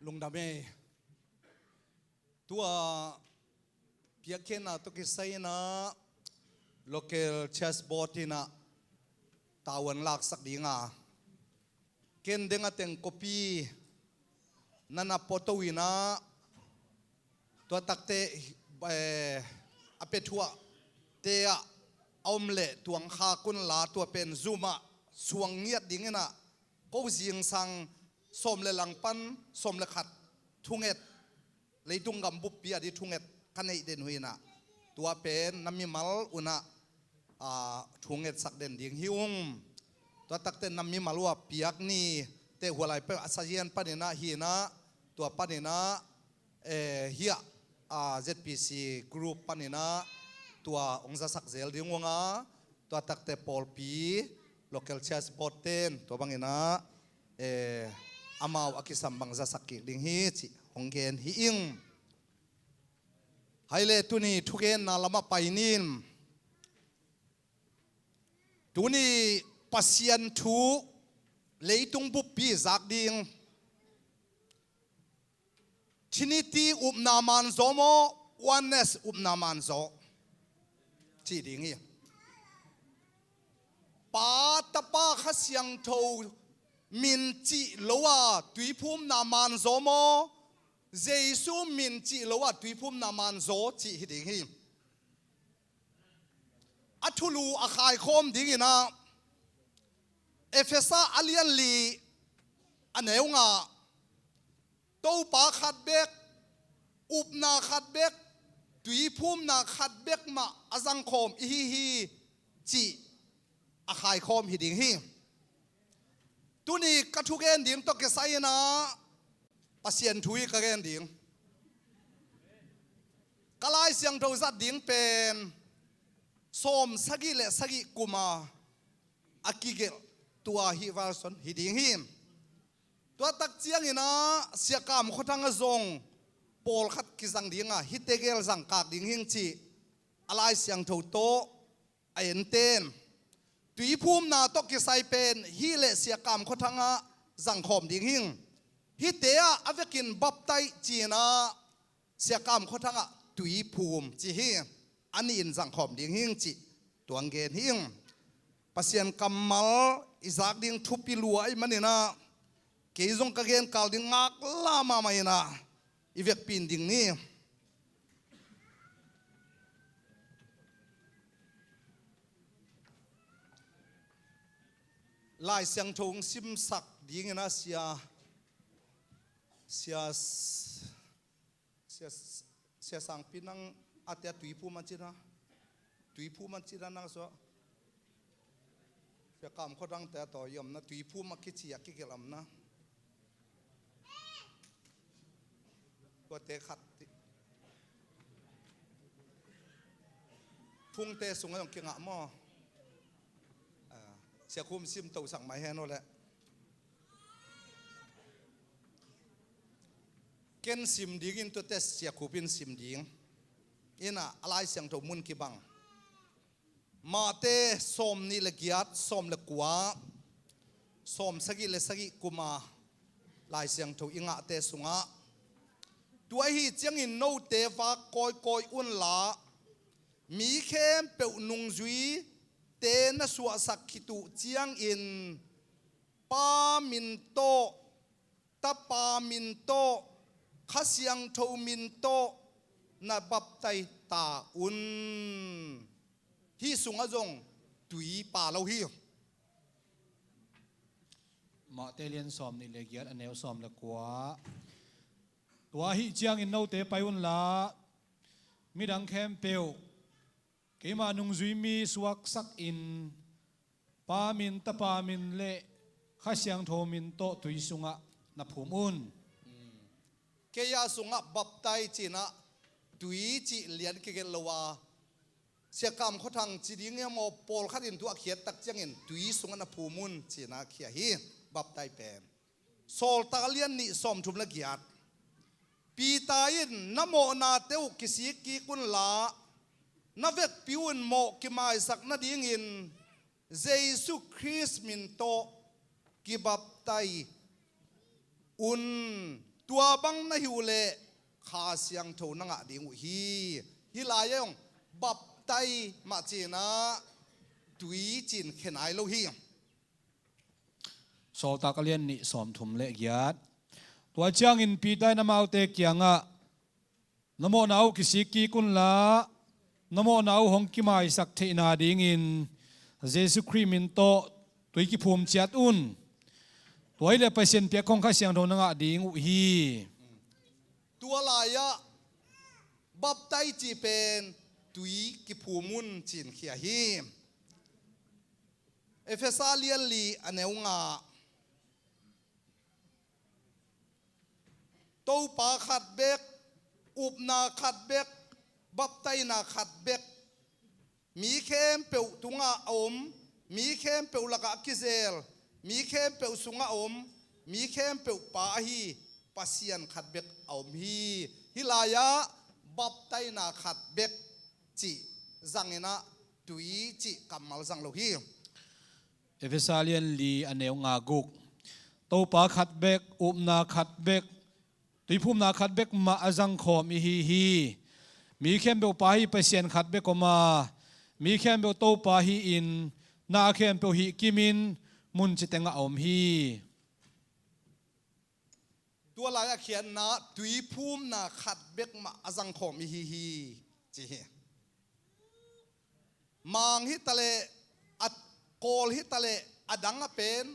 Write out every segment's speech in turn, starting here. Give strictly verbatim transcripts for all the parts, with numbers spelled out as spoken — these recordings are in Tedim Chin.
Lungdam ei. Tua piakkhiatna tawh kisai inah local church board inah tavuan laksak dinga, ken deng a teng kopi nana photo inah, tua takte, eh, a pia thuahte ah a om leh tuang khak unla, tua pen Zoom ah suang ngiat ding inah, ko zingsang sawm le lang pan sawm le khat thunget, leitung gam buppi a di thunget ka neih den uh inah, tua pen na mimal unah, a, thungetsak den ding hi ung. Tua takte na mimal uh a piak ni, te hua lai peuh a sazian paninah hi inah, tua paninah, eh, hiah, a, Z P C group paninah tua hong zasak zel ding ung a, tua takte pawlpi, local church board ten tua banginah, eh, amau a kisam bang zasak kik ding hi cih hong gen hi ing. Hai le tuni thugenna lamah pai ning. Tuni Pasian thu leitung buppi zak ding. Trinity upna manzaw maw, Oneness upna manzaw? Cih ding hi. Pa, Tapa, Kha Siangtho min cih lo a tuiphumna manzaw maw, Jesu min cih lo a tuiphumna manzaw cih hi ding hi. A thulu a khaikhawm dinginah Efesa a lian li a neu nga, Topa khat bek, upna khat bek, tuiphumna khat bek mah a zangkhawm i hi hi cih a khaikhawm hi ding hi. Tuni ka thugen ding tawh kisai inah Pasian thu hi ka gen ding. Ka Lai Siangtho zat ding pen sawm sagih le sagih kuma a kigelh tua hih version hi ding hi. Tua tak cianginah Sia Kam Khua Thang ah zong pawlkhat kizang dinga, hihte gel zangkak ding hing cih a Lai Siangtho tawh a enten. Tuiphumna tawh kisai pen hih le Sia Kam Khua Thang ah zangkhawm ding hing. Hihte ah a vekin baptaih cinah Sia Kam Khua Thang ah tuiphum ci hi. A nih in zangkhawm ding hing cih tuang gen hi ing. Pasian kammal i zak ding thupi lua ahih maninah, kei zong ka genkal ding ngakla mahmah inah i vekpi in ding ni. Lai Siangtho hong simsak dinginah sia, sia, sia, sia Sangpi nang a tia tuiphum a cina, tuiphum a cina nang suah. Sia Kam Khua Thang te a tawi omna, tuiphum a kici a kigelh omna. Tuate khat ti. Phungte sungah zong kingah maw? Ah, Sia Khum sim tosak mai hen aw leh. Ken sim dingin tuate Sia Khum in sim ding. Inah a Lai Siangtho mun kibang. Mate sawm nih le giat, sawm le kua, sawm sagih le sagih kuma Lai Siangtho i ngahte sungah, tua ahi ciangin note vak kawikawi unla, mi khempeuh nungzuite na suahsak khit uh ciangin Pa min tawh, Tapa min tawh, Kha Siangtho min tawh na baptaih ta un. Hih sungah zong tui pha lo hi. Mate lian sawm nih le giat, a neu sawm le kua. Tua ahi ciangin note pai unla, midang khempeuh keima nungzui mi suaksakin, Pa min, Tapa min le Kha Siangtho min tawh tui sungah na phum un. Kei a sungah baptaih cinah tui cih lian kigelh lo a, Sia Kam Khua Thang ci ding hiam aw, pawlkhat in tuah khiat tak ciangin tui sungah na phum un cinah khia hi. Baptaih pen Sawltak lian nih sawmthum le giat. Peter in na mawhnate uh kisik kik unla, na vekpi un mawh kimaisak nadingin Jesu Khrist min tawh kibaptaih un. Tua bang na hih uh leh Kha Siangtho na ngah ding uh hi. Hih lai-ah zong baptai mah ci-in ah tui ci-in khia nai lo hi. Sawltak a lian nih sawmthum le giat. Tua ciangin Peter in amaute kiangah, "Na mawhna uh kisik kik unla, na mawhna uh hong kimaisak theihna dingin Jesu Khrih min tawh tui kiphum ciat un. Tua hileh Pasian piak khong Kha Siangtho na ngah ding uh hi." Tua lai-ah baptai cih pen tui kiphum un ci-in khia hi. Efesa lian li a neu nga. Topa khat bek, upna khat bek, baptaina khat bek, mi khempeuh tungah a om, mi khempeuh lakah a kizel, mi khempeuh sungah a om, mi khempeuh pa ahi Pasian khat bek a om hi. Hih lai-ah baptaina khat bek cih zangin ah tui cih kammal zang lo hi. Efesa lian li a neu nga guk. Topa khat bek, upna khat bek, tuiphumna khat bek mah a zangkhawm ihi hi. Mi khempeuh pa hi Pasian khat bek om a, mi khempeuh Topa hi-in na khempeuh hih kimin mun citengah a om hi. Tua lai-ah khiatna tuiphumna khat bek mah a zangkhawm ihi hi ci hi. Mang hi taleh, a kawl hi taleh, a dang a pen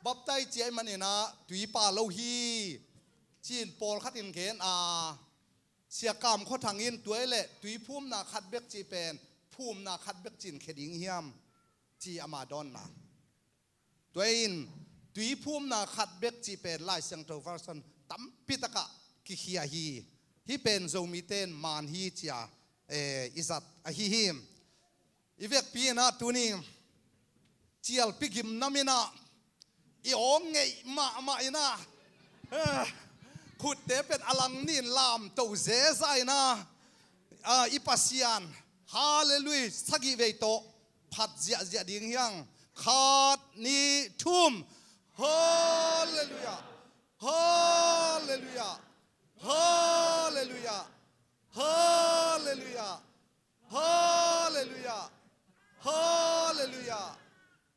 baptai ci ahih manin ah tui pha lo hi ci-in pawlkhat in gen a, Sia Kam Khua Thang in tua hileh tuiphumna khat bek cih pen phumna khat bek ci-in khia ding hiam ci ama dawnna. Tua in tuiphumna khat bek cih pen Lai Siangtho version tampi takah kikhia hi. Hih pen Zomite in maan hi ci-a, eh, i zat ahi hi. I vekpi in ah tuni cialpi gim nam in ah i aw ngeih mahmah in ah, eh, khutte pen a lang nih in lamto zeza in ah, ah, i Pasian, Halleluiah, sagih vei tawh phat ziahziah ding hiang. Khat, nih, thum. Halleluiah. Halleluiah. Halleluiah. Halleluiah. Halleluiah. Halleluiah.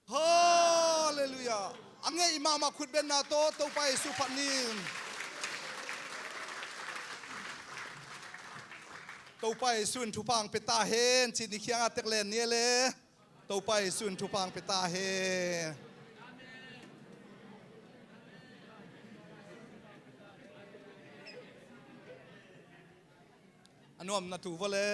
Halleluiah. A ngeih mahmah khutbetna tawh Topa Jesu phat ni. Topa Jesu in thupha hong pia ta hen ci-in i kiangah tek len ni le. Topa Jesu in thupha hong pia ta hen. A nuamna thu vua le.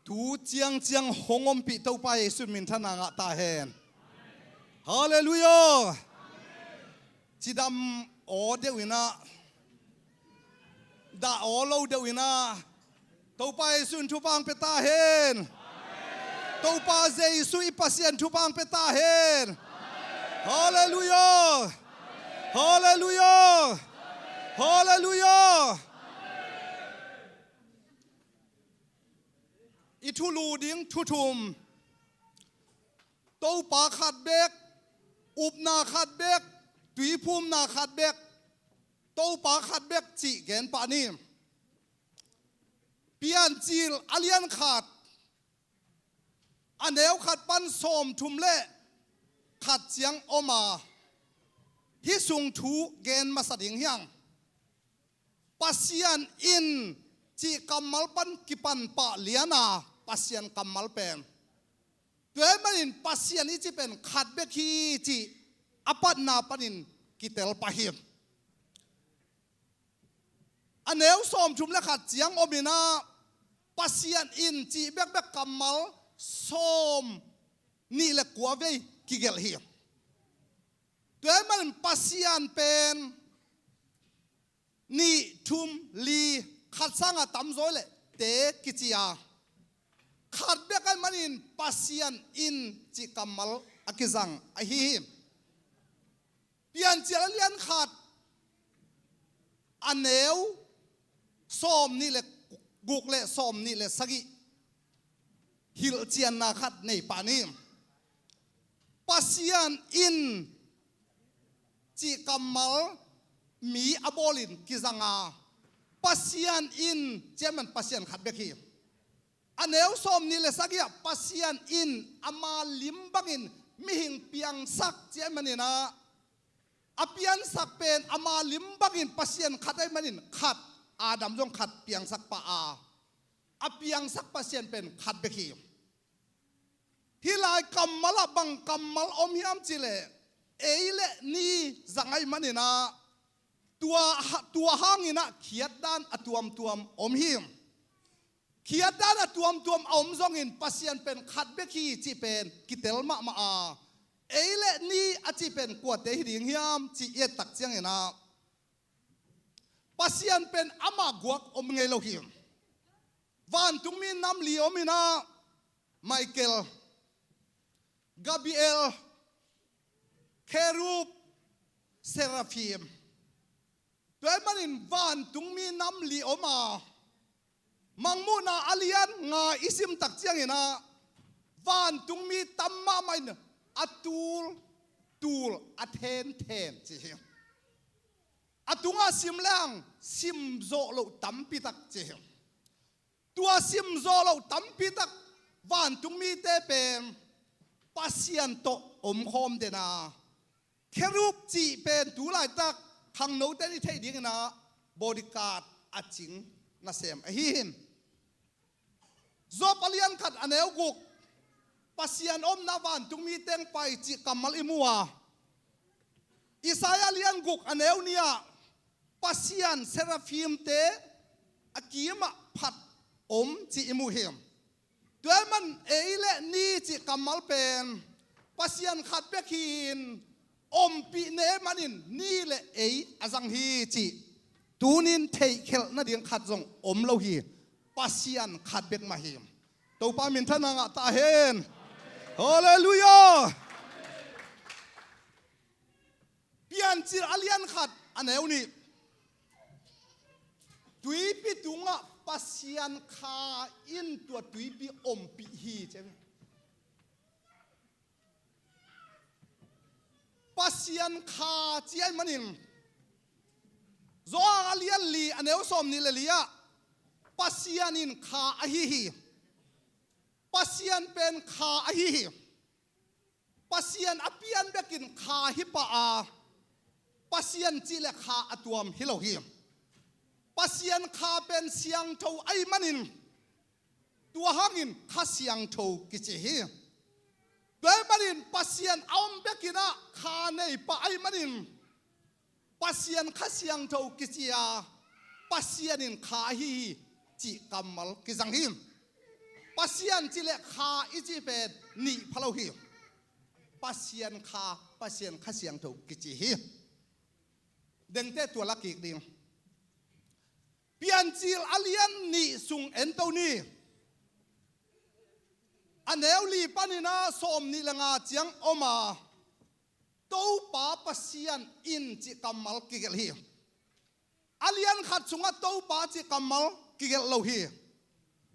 Tu ciangciang hong ompih Topa Jesu in minthanna ngah ta hen. Halleluiah. Cidam aw deuh in ah, dah aw lo deuh in ah, Topa Jesu in thupha hong pia ta hen. Topa Jesu i Pasian thupha hong pia ta hen. Halleluiah. Halleluiah. Halleluiah. I thulu ding thu thum. Topa khat bek, upna khat bek, tuiphumna khat bek, Topa khat bek cih gen pah ni. Piancil a lian khat, a neu khat pan sawmthum le khat ciang om a, hih sung thu gen masa ding hiang. Pasian in cih kammal pan kipan pah lian a, Pasian kammal pen. Tua ahih manin Pasian i cih pen khat bek hi cih a patna panin kitel pah hi. A neu sawmthum le khat ciang om in ah, Pasian in cih bekbek kammal sawmnih le kua vei kigelh hi. Tua ahih manin Pasian pen nih, thum, li, khat sangin tamzaw leh te kici a, khat bek ahih manin Pasian in cih kammal a kizang ahi hi. Piancil a lian khat, a neu sawmnih le guk le sawmnih le sagih hilhcianna khat nei pah ni. Pasian in cih kammal mi a bawlin kizanga, Pasian in cih ahih man Pasian khat bek hi. A neu sawmnih le sagih ah Pasian in ama lim bangin mihing piangsak cih ahih manin ah, a piansak pen ama lim bangin Pasian khat ahih manin khat, Adam zong khat piangsak pah a, a piangsak Pasian pen khat bek hi. Hih lai kammal ah bang kammal om hiam cih leh, ei le ni zang ahih manin ah, tua, tua hangin ah khiatdan a tuamtuam om hi. Khiatdan a tuamtuam a om zongin Pasian pen khat bek hi cih pen kitel mahmah a, ei le ni a cih pen kuate hi ding hiam cih i et tak ciangin ah, Pasian pen ama guak om ngei lo hi. Vantungmi nam li om in ah, Michael, Gabriel, Kherub, Seraphim. Tua ahih manin vantungmi nam li om a, Mangmuhna a lian nga i sim tak ciangin ah, vantungmi tam mahmah in a tul tul, a then then ci hi. A tungah sim leng sim zawh loh tampi tak ci hi. Tua sim zawh loh tampi tak vantungmite pen Pasian tawh omkhawm den a, Kherub cih pen tu laitak khangnote in i theih dingin ah bodyguard a cing nasem ahi hi. Job a lian khat a neu guk, Pasian omna vantungmi teng pai cih kammal i mu a, Isaiah lian guk a neu nih ah Pasian seraphimte a kimah phat om cih i mu hi. Tua ahih man ei le ni cih kammal pen Pasian khat bek hi-in, ompih ne manin ni le ei a zang hi cih tunin theihkhelh nading khat zong om lo hi. Pasian khat bek mah hi. Topa minthanna ngah ta hen. Halleluiah. Piancil a lian khat a neu nih, tuipi tungah Pasian kha in tua tuipi ompih hi ci. Pasian kha ci ahih manin, Johan a lian li a neu sawmnih le li ah Pasian in kha ahi hi. Pasian pen kha ahi hi. Pasian a pian bekin kha hi pah a, Pasian cih le kha a tuam hi lo hi. Pasian kha pen siangtho ahih manin, tua hangin Kha Siangtho kici hi. Tua ahih manin Pasian a om bekin ah kha nei pah ahih manin, Pasian Kha Siangtho kici a, Pasian in kha ahi hi cih kammal kizang hi. Pasian cih le kha i cih pen nih pha lo hi. Pasian kha, Pasian Kha Siangtho kici hi. Dengte tua la kik ding. Piancil a lian nih sung en to ni. A neu li panin ah sawmnih le nga ciang om a, Topa Pasian in cih kammal kigelh hi. A lian khat sungah Topa cih kammal kigelh lo hi.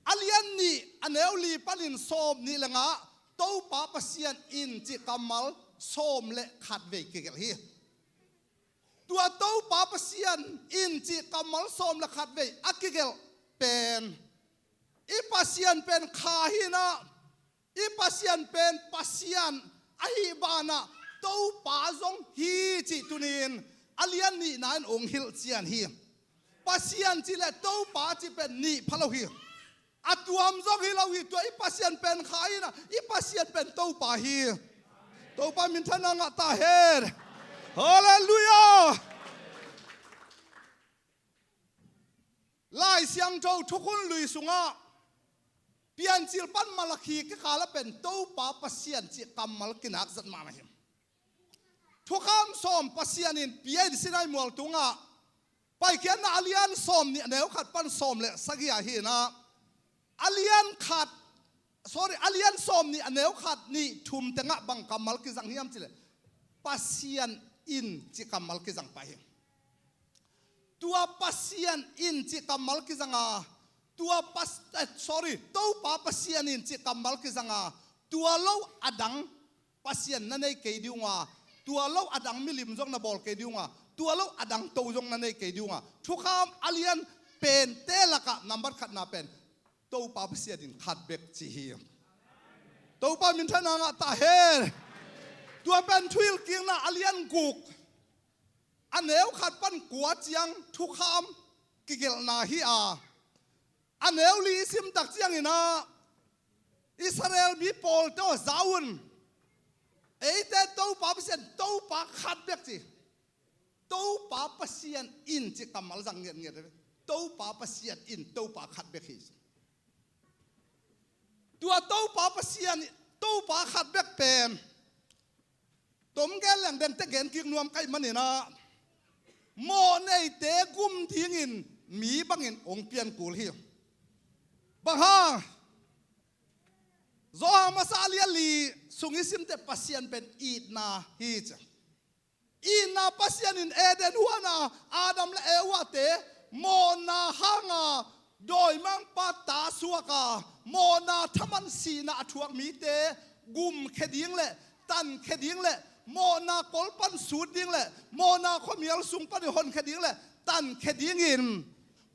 A lian nih a neu li panin sawmnih le nga Topa Pasian in cih kammal sawm le khat vei kigelh hi. Tua Topa Pasian in cih kammal sawm le khat vei a kigelh pen, i Pasian pen kha hi-in ah, i Pasian pen Pasian ahih banah Topa zong hi cih tunin a lian nihna in ong hilhcian hi. Pasian cih le Topa cih pen nih pha lo hi. A tuam zong hi lo hi. Tua i Pasian pen kha hi-in ah, i Pasian pen Topa hi. Topa minthanna ngah ta hen. Halleluiah. Lai Siangtho Thukhun Lui sungah Piancil pan Malakhi kikal ah pen Topa Pasian cih kammal kinak zat mahmah hi. Thukham sawm Pasian in pia in Sinai mual tungah, Paikhiatna a lian sawmnih a neu khat pan sawm le sagih ah hi-in ah, a lian khat, sorry, a lian sawmnih a neu khat, nih, thum tengah bang kammal kizang hiam cih leh, Pasian in cih kammal kizang pah hi. Tua Pasian in cih kammal kizang a, Tua pas, eh, sorry, Topa Pasian in cih kammal kizanga, tua lo a dang Pasian na nei kei ding uh a, tua lo a dang milim zong na bawl kei ding uh a, tua lo a dang to zong na nei kei ding uh a, thukham a lian pente lakah nambat khatna pen Topa Pasian in khat bek ci hi. Topa minthanna ngah ta hen. Tua pen Thuhilhkikna a lian guk, a neu khat pan kua ciang thukham kigelhna hi a, a neu li i sim tak ciangin ah, Israel mi pawlte aw, za un. Eite Topa Pasian, Topa khat bek ci. Topa Pasian in ci kammal zang ngiatngiat. Topa Pasian in, Topa khat bek hi. Tua Topa Pasian, Topa khat bek pen tom gen leng dengte gen kik nuam ka hih manin ah, mawh neite gum dingin mi bangin hong pian kul hi. Bang hang? Johan masa a lian li sung i simte Pasian pen itna hi ci. Itna Pasian in Eden huan ah Adam le Eva-te mawhna hanga dawimangpa ta suak a, mawhna thaman sihna a thuak mite gumkhia ding le tankhia ding le mawhna kol pan sut ding le mawhna khuamial sung panin honkhia ding le tankhia dingin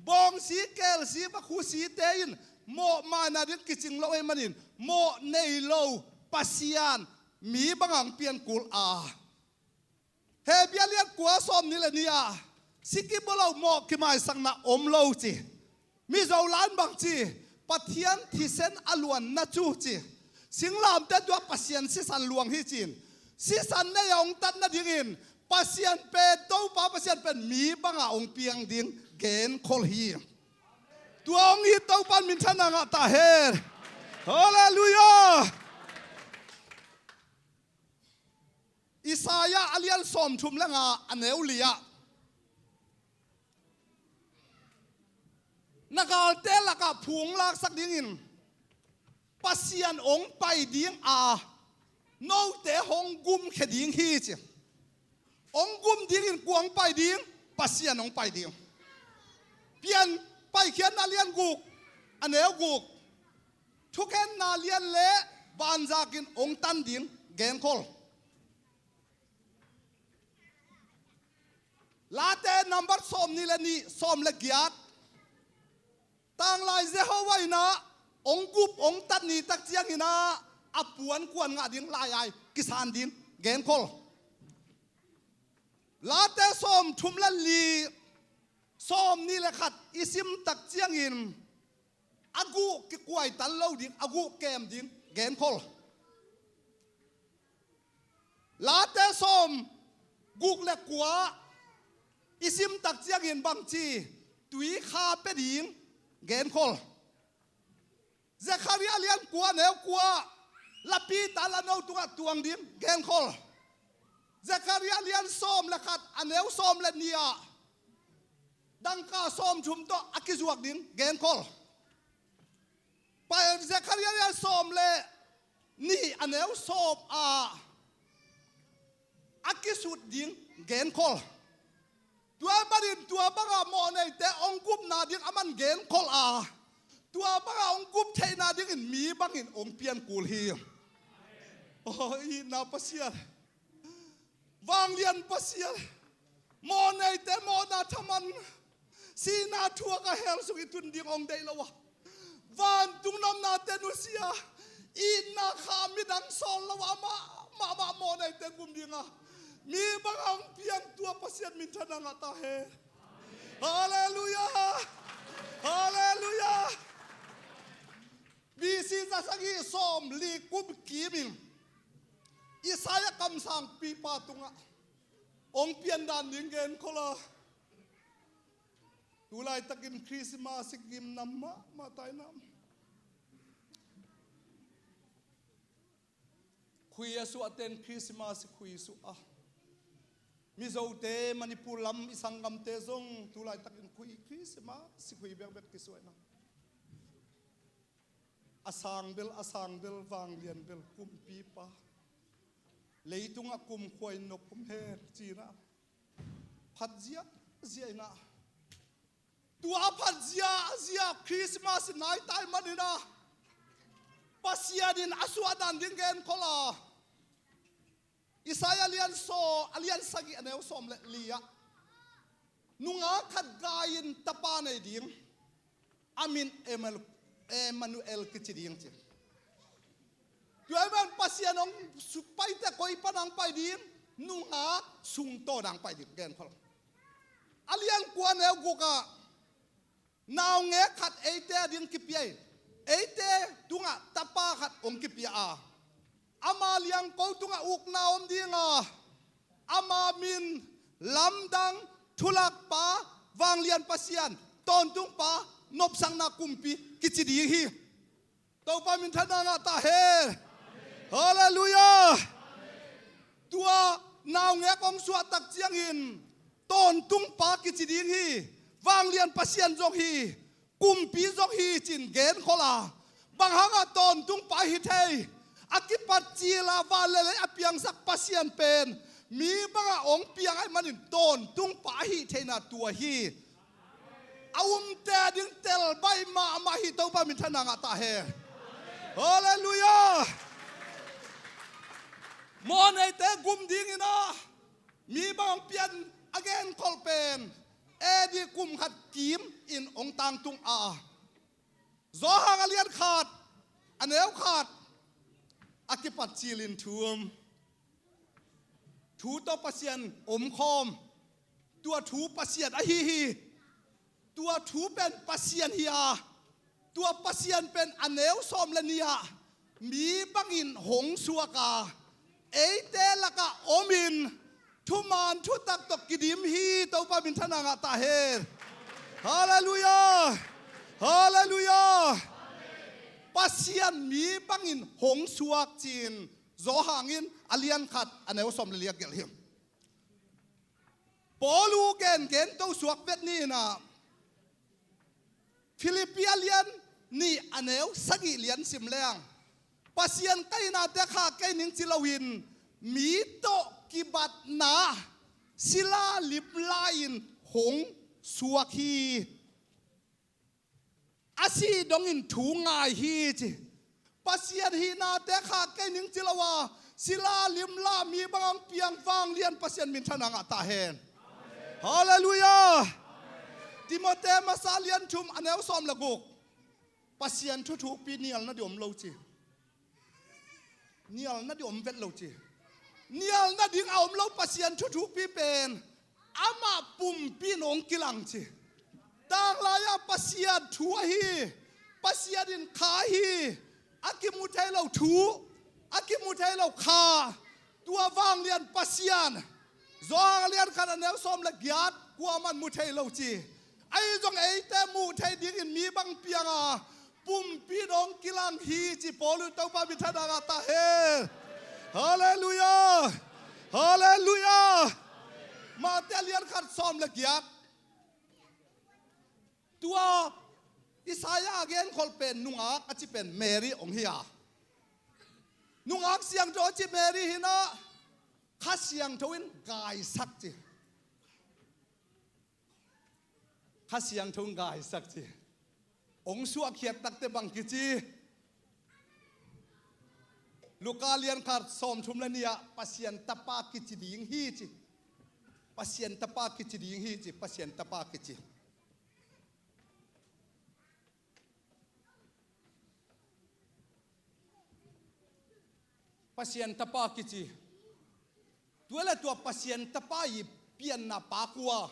bawngsi, kelsi, vakhusite in mawh maina ding kicing lo ahih manin mawh nei lo Pasian mi bangah hong pian kul a. Hebru a lian kua sawmnih le nih ah, si kibawl lo, mawh kimaisakna om lo ci. Mizo la'n bang ci, Pathian thisen a luanna cu ci. Singlamteh tua Pasian sisan luang hi ci-in, sisan nei a hong tat nadingin Pasian pen, Topa Pasian pen mi bangah hong piang ding genkhol hi. Tua hong it Topa in minthanna ngah ta hen. Halleluiah. Isaiah a lian sawmthum le nga, a neu li ah, na galte lakah phung laksak dingin Pasian hong pai ding a, note hong gumkhia ding hi ci. Hong gum dingin kua hong pai ding? Pasian hong pai ding. Pian Paikhiatna lian guk, a neu guk. Thukhenna lian le vanzakin hong tan ding genkhol. Late nambat sawmnih le nih, sawm le giat. Tanglai Jehovah in ah hong gup hong tat ni tak ciangin ah a puan kuan ngah ding, lai-ai kisan ding genkhol. Late sawmthum le li, sawmnih le khat i sim tak ciangin a guh kikuaitan lo ding, a guh kem ding genkhol. Late sawmguk le kua i sim tak ciangin bang ci, tui kha pia ding genkhol. Zekhariah lian kua, neu kua, lapita la no tungah tuang ding genkhol. Zekhariah lian sawm le khat, a neu sawm le nih ah, dangka sawmthum tawh a kizuak ding genkhol. Pai Zekhariah lian sawm le nih, a neu sawm ah a kisut ding genkhol. Tua manin tua bangah mawh neite hong gupna ding aman genkhol a, tua bangah hong gup theihna dingin mi bangin hong pian kul hi. Oh, itna Pasian, vanglian Pasian, mawh neite mawhna thaman, sihna thuak a hell sung i tun ding hong deih lo a, vantung nomnate nusia, itna kha midang sawl lo a, amah mahmah mawh neite gum ding a, mi bangah hong piang tua Pasian minthanna ngah ta hen. Halleluiah. Halleluiah. B C za sagih sawmli kum kimin Isaiah kamsangpipa tungah hong piandan ding genkhol a, tu laitakin Christmas i gimna mahmah ta in ah, khui a suahte in Christmas i khui suah a, Mizote, Manipur lam i sanggamte zong tu laitakin khui, Christmas i khui bekbek kisuah in ah, a sang bel, a sang bel, vanglian bel, kumpipa, leitungah kumkhua in nop om hen ci-in ah, phat ziahziah in ah, Tua a phat zia, zia Christmas nai tai manin ah, Pasian in a suahdan ding genkhol a, Isaiah a lian saw, a lian sagih a neu sawm le li ah, nungak khat gai-in tapa nei ding, a min Emmanuel, Emmanuel kici ding ci. Tua ahih manin Pasian hong su-, paite koi pan hong pai ding, nungak sung tawn hong pai ding genkhol. A lian kua neu guk ah, naungek khat eite ading kipia hi. Eite tungah tapa khat hong kipia a, ama liangko tungah ukna om ding a, ama min Lamdang, Thulakpa, Vanglian Pasian, Tawntungpa, Nopsakna Kumpi kici ding hi. Topa minthanna ngah ta hen. Halleluiah. Tua naungek hong suah tak ciangin Tawntungpa kici ding hi, Vanglian Pasian zong hi, Kumpi zong hi ci-in genkhol a, bang hangah Tawntungpa hi thei? A kipat cil a van le lei a piangsak Pasian pen mi bangah hong piang ahih manin Tawntungpa ahi theihna tua hi. A umte ading tel baih mahmah hi. Topa minthanna ngah ta hen. Halleluiah. Mawhneite gum dingin ah mi bang hong pian a genkhol pen A D kum khat kim in hong tangtung a, Johan a lian khat, a neu khat, a kipat cilin thu om. Thu tawh Pasian omkhawm. Tua thu Pasian ahi hi. Tua thu pen Pasian hi a, tua Pasian pen a neu sawm le nih ah mi bangin hong suak a, eite lakah omin thuman thutak tawh kidim hi. Topa minthanna ngah ta hen. Halleluiah. Halleluiah. Pasian mi bangin hong suak ci-in Johan in a lian khat a neu sawm le li ah gelh hi. Paul uh gengen to suak vet ni in ah, Philippi a lian nih a neu sagih lian sim leng, Pasian kaihnate khah kei ning ci loin mi tawh kibatna sila limla-in hong suak hi. A sih dongin thu ngai hi ci. Pasian hihnate khah kei ning ci lo a, sila limla mi bang hong piang Vanglian Pasian minthanna ngah ta hen. Halleluiah. Timote masa lian thum a neu sawm le guk. Pasian thuthukpi nialna ding om lo ci. Nialna ding om vet lo ci. Nialna ding a om lo Pasian thuthukpi pen amah pumpi in hong kilang ci. Tanglai-ah Pasian thu ahi, Pasian in kha ahi, a kimu thei lo thu, a kimu thei lo kha, tua Vanglian Pasian. Johan a lian khat a neu sawm le giat, kuaman mu thei lo ci. Ahi zong eite muh theih dingin mi bang piang a, pumpi in hong kilang hi ci Paul in. Topa minthanna ngah ta hen. Halleluiah. Halleluiah. Mate a lian khat sawm le giat. Tua Isaiah a genkhol pen nungak a ci pen Mary hong hi a, nungak siangtho a ci Mary hi in ah, Kha Siangtho in gaisak ci. Kha Siangtho in gaisak ci. Hong suahkhiat takte bang kici? Luka lian khat sawm thum le nih ah Pasian Tapa kici ding hi ci. Pasian Tapa kici ding hi ci. Pasian Tapa kici. Pasian Tapa kici. Tua le tua Pasian Tapa i pianna pa kua?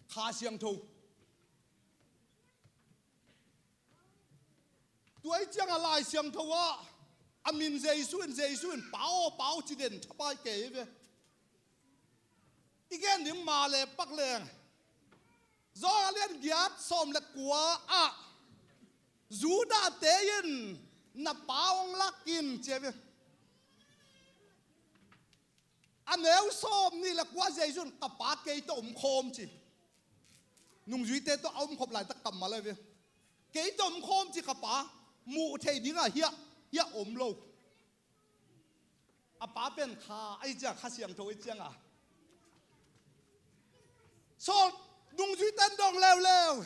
Kha Siangtho. Tua i ciangah Lai Siangtho ah a min Jesu in, Jesu in Pa aw, Pa aw ci den thapai kei ve. I gen ding mah le pak leng, Johan a lian giat sawm le kua ah Judah-te in na pa hong lak in ci a ve. A neu sawm nih le kua Jesu in ka pa kei tawh omkhawm ci. Nungzuite tawh a omkhop laitak kammal a ve. Kei tawh omkhawm ci ka pa, muh theih dingah hiah, hiah om lo. A pa pen kha ahi ciang, Kha Siangtho ahi ciangah sawt Nungzuite in dong leuleu.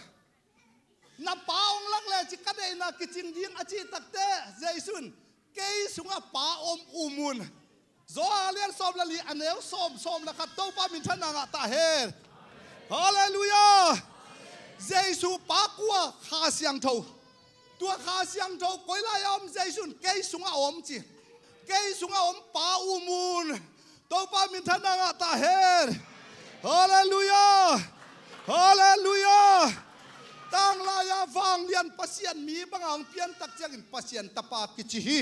Na pa hong lak le ci, ka deihna kicing ding a cih takteh, Jesu in, kei sungah Pa om um un. Johan a lian sawm le li, a neu sawm, sawm le khat, Topa minthanna ngah ta hen. Halleluiah. Jesu Pa kua? Kha Siangtho. Tua Kha Siangtho koi lai-ah om? Jesu in, kei sungah om ci. Kei sungah om Pa um un. Topa minthanna ngah ta hen. Halleluiah. Halleluiah. Tanglai-a vanglian Pasian mi banga hong piantak ciangin Pasian Tapa kici hi.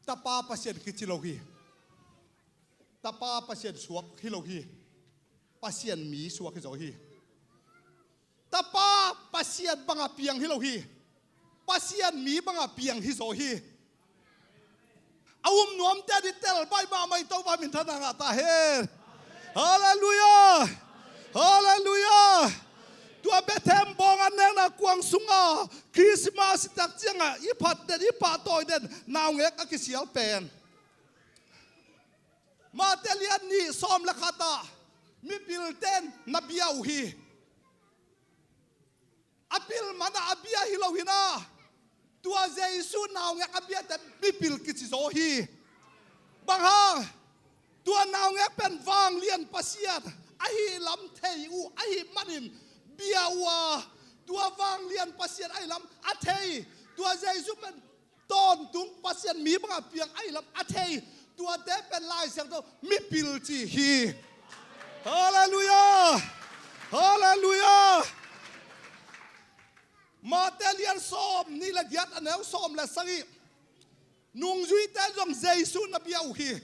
Tapa Pasian kici lo hi. Tapa Pasian suak hi lo hi. Pasian mi suak hi zaw hi. Tapa Pasian banga piang hi lo hi. Pasian mi banga piang hi zaw hi. A um nuamte a ding tel baih mahmah hi. Topa minthanna ngah ta hen. Halleluiah. Halleluiah. Tua Bethlehem bawng an nekna kuang sunga Christmas i tak cianga i phat den, i pahtawi den naungek a kisial pen, Mate lian nih sawm le khat ah mipilte in na bia uh hi. A pil man a a bia hi lo hi na. Tua Jesu naungek a biate mipil kici zaw hi. Bang hang? Tua naungek pen vanglian Pasian ahih lam thei uh ahih manin bia uh a, tua vanglian Pasian ahih lam a thei. Tua Jesu pen tawntung Pasian mi banga piang ahih lam a thei. Tuate pen Lai Siangtho mipil ci hi. Halleluiah. Halleluiah. Mate lian sawm nih le giat, a neu sawm le sagih. Nungzuite zong Jesu na bia uh hi.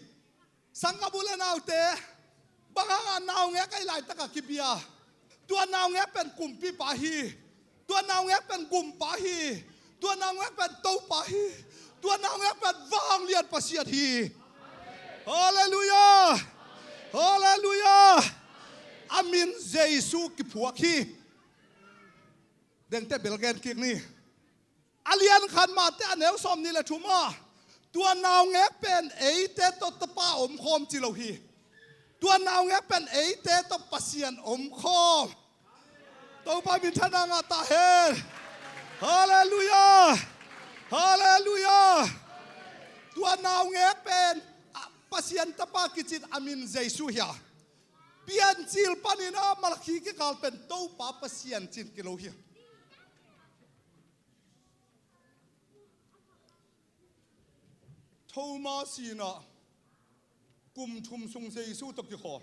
Sanggam u le naute, bang hangah naungek a i laitakah kibia? Tua naungek pen kumpipa hi. Tua naungek pen gumpa hi. Tua naungek pen Topa hi. Tua naungek pen vanglian Pasian hi. Halleluiah. Halleluiah. A min Jesu kiphuak hi. Dengte bel gen kik ni. A lian khat Mate a neu sawm nih le thum ah, tua naungek pen eite tawh Tapa omkhawm ci lo hi. Tua naungek pen eite tawh Pasian omkhawm. Topa minthanna ngah ta hen. Halleluiah. Halleluiah. Tua naungek pen, a, Pasian Tapa kicin a min Jesu hi a, Piancil panin a Malakhi kikal pen Topa Pasian cin kilo hi. Thomas in ah kum thum sung Jesu tawh kikhawl.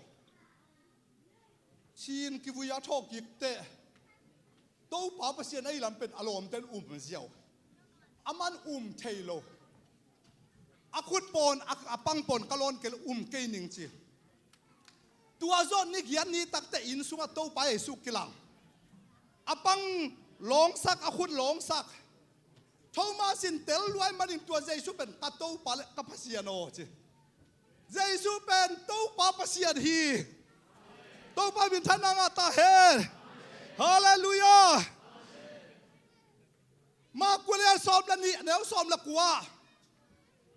Cin kivui a thawh kik teh, Topa Pasian ahih lam pen a lawmte in um ziau. Aman um thei lo. A khut pawn, a, a pang pawn ka lawn kei lo, um kei ning ci. Tua zawh ni giat ni takteh inn sungah Topa Jesu kilang. A pang lawngsak, a khut lawngsak. Thomas in tel luai manin tua Jesu pen ka Topa le ka Pasian aw ci. Jesu pen Topa Pasian hi. Topa minthanna ngah ta hen. Halleluiah. Marku lian sawm le nih, neu sawm le kua.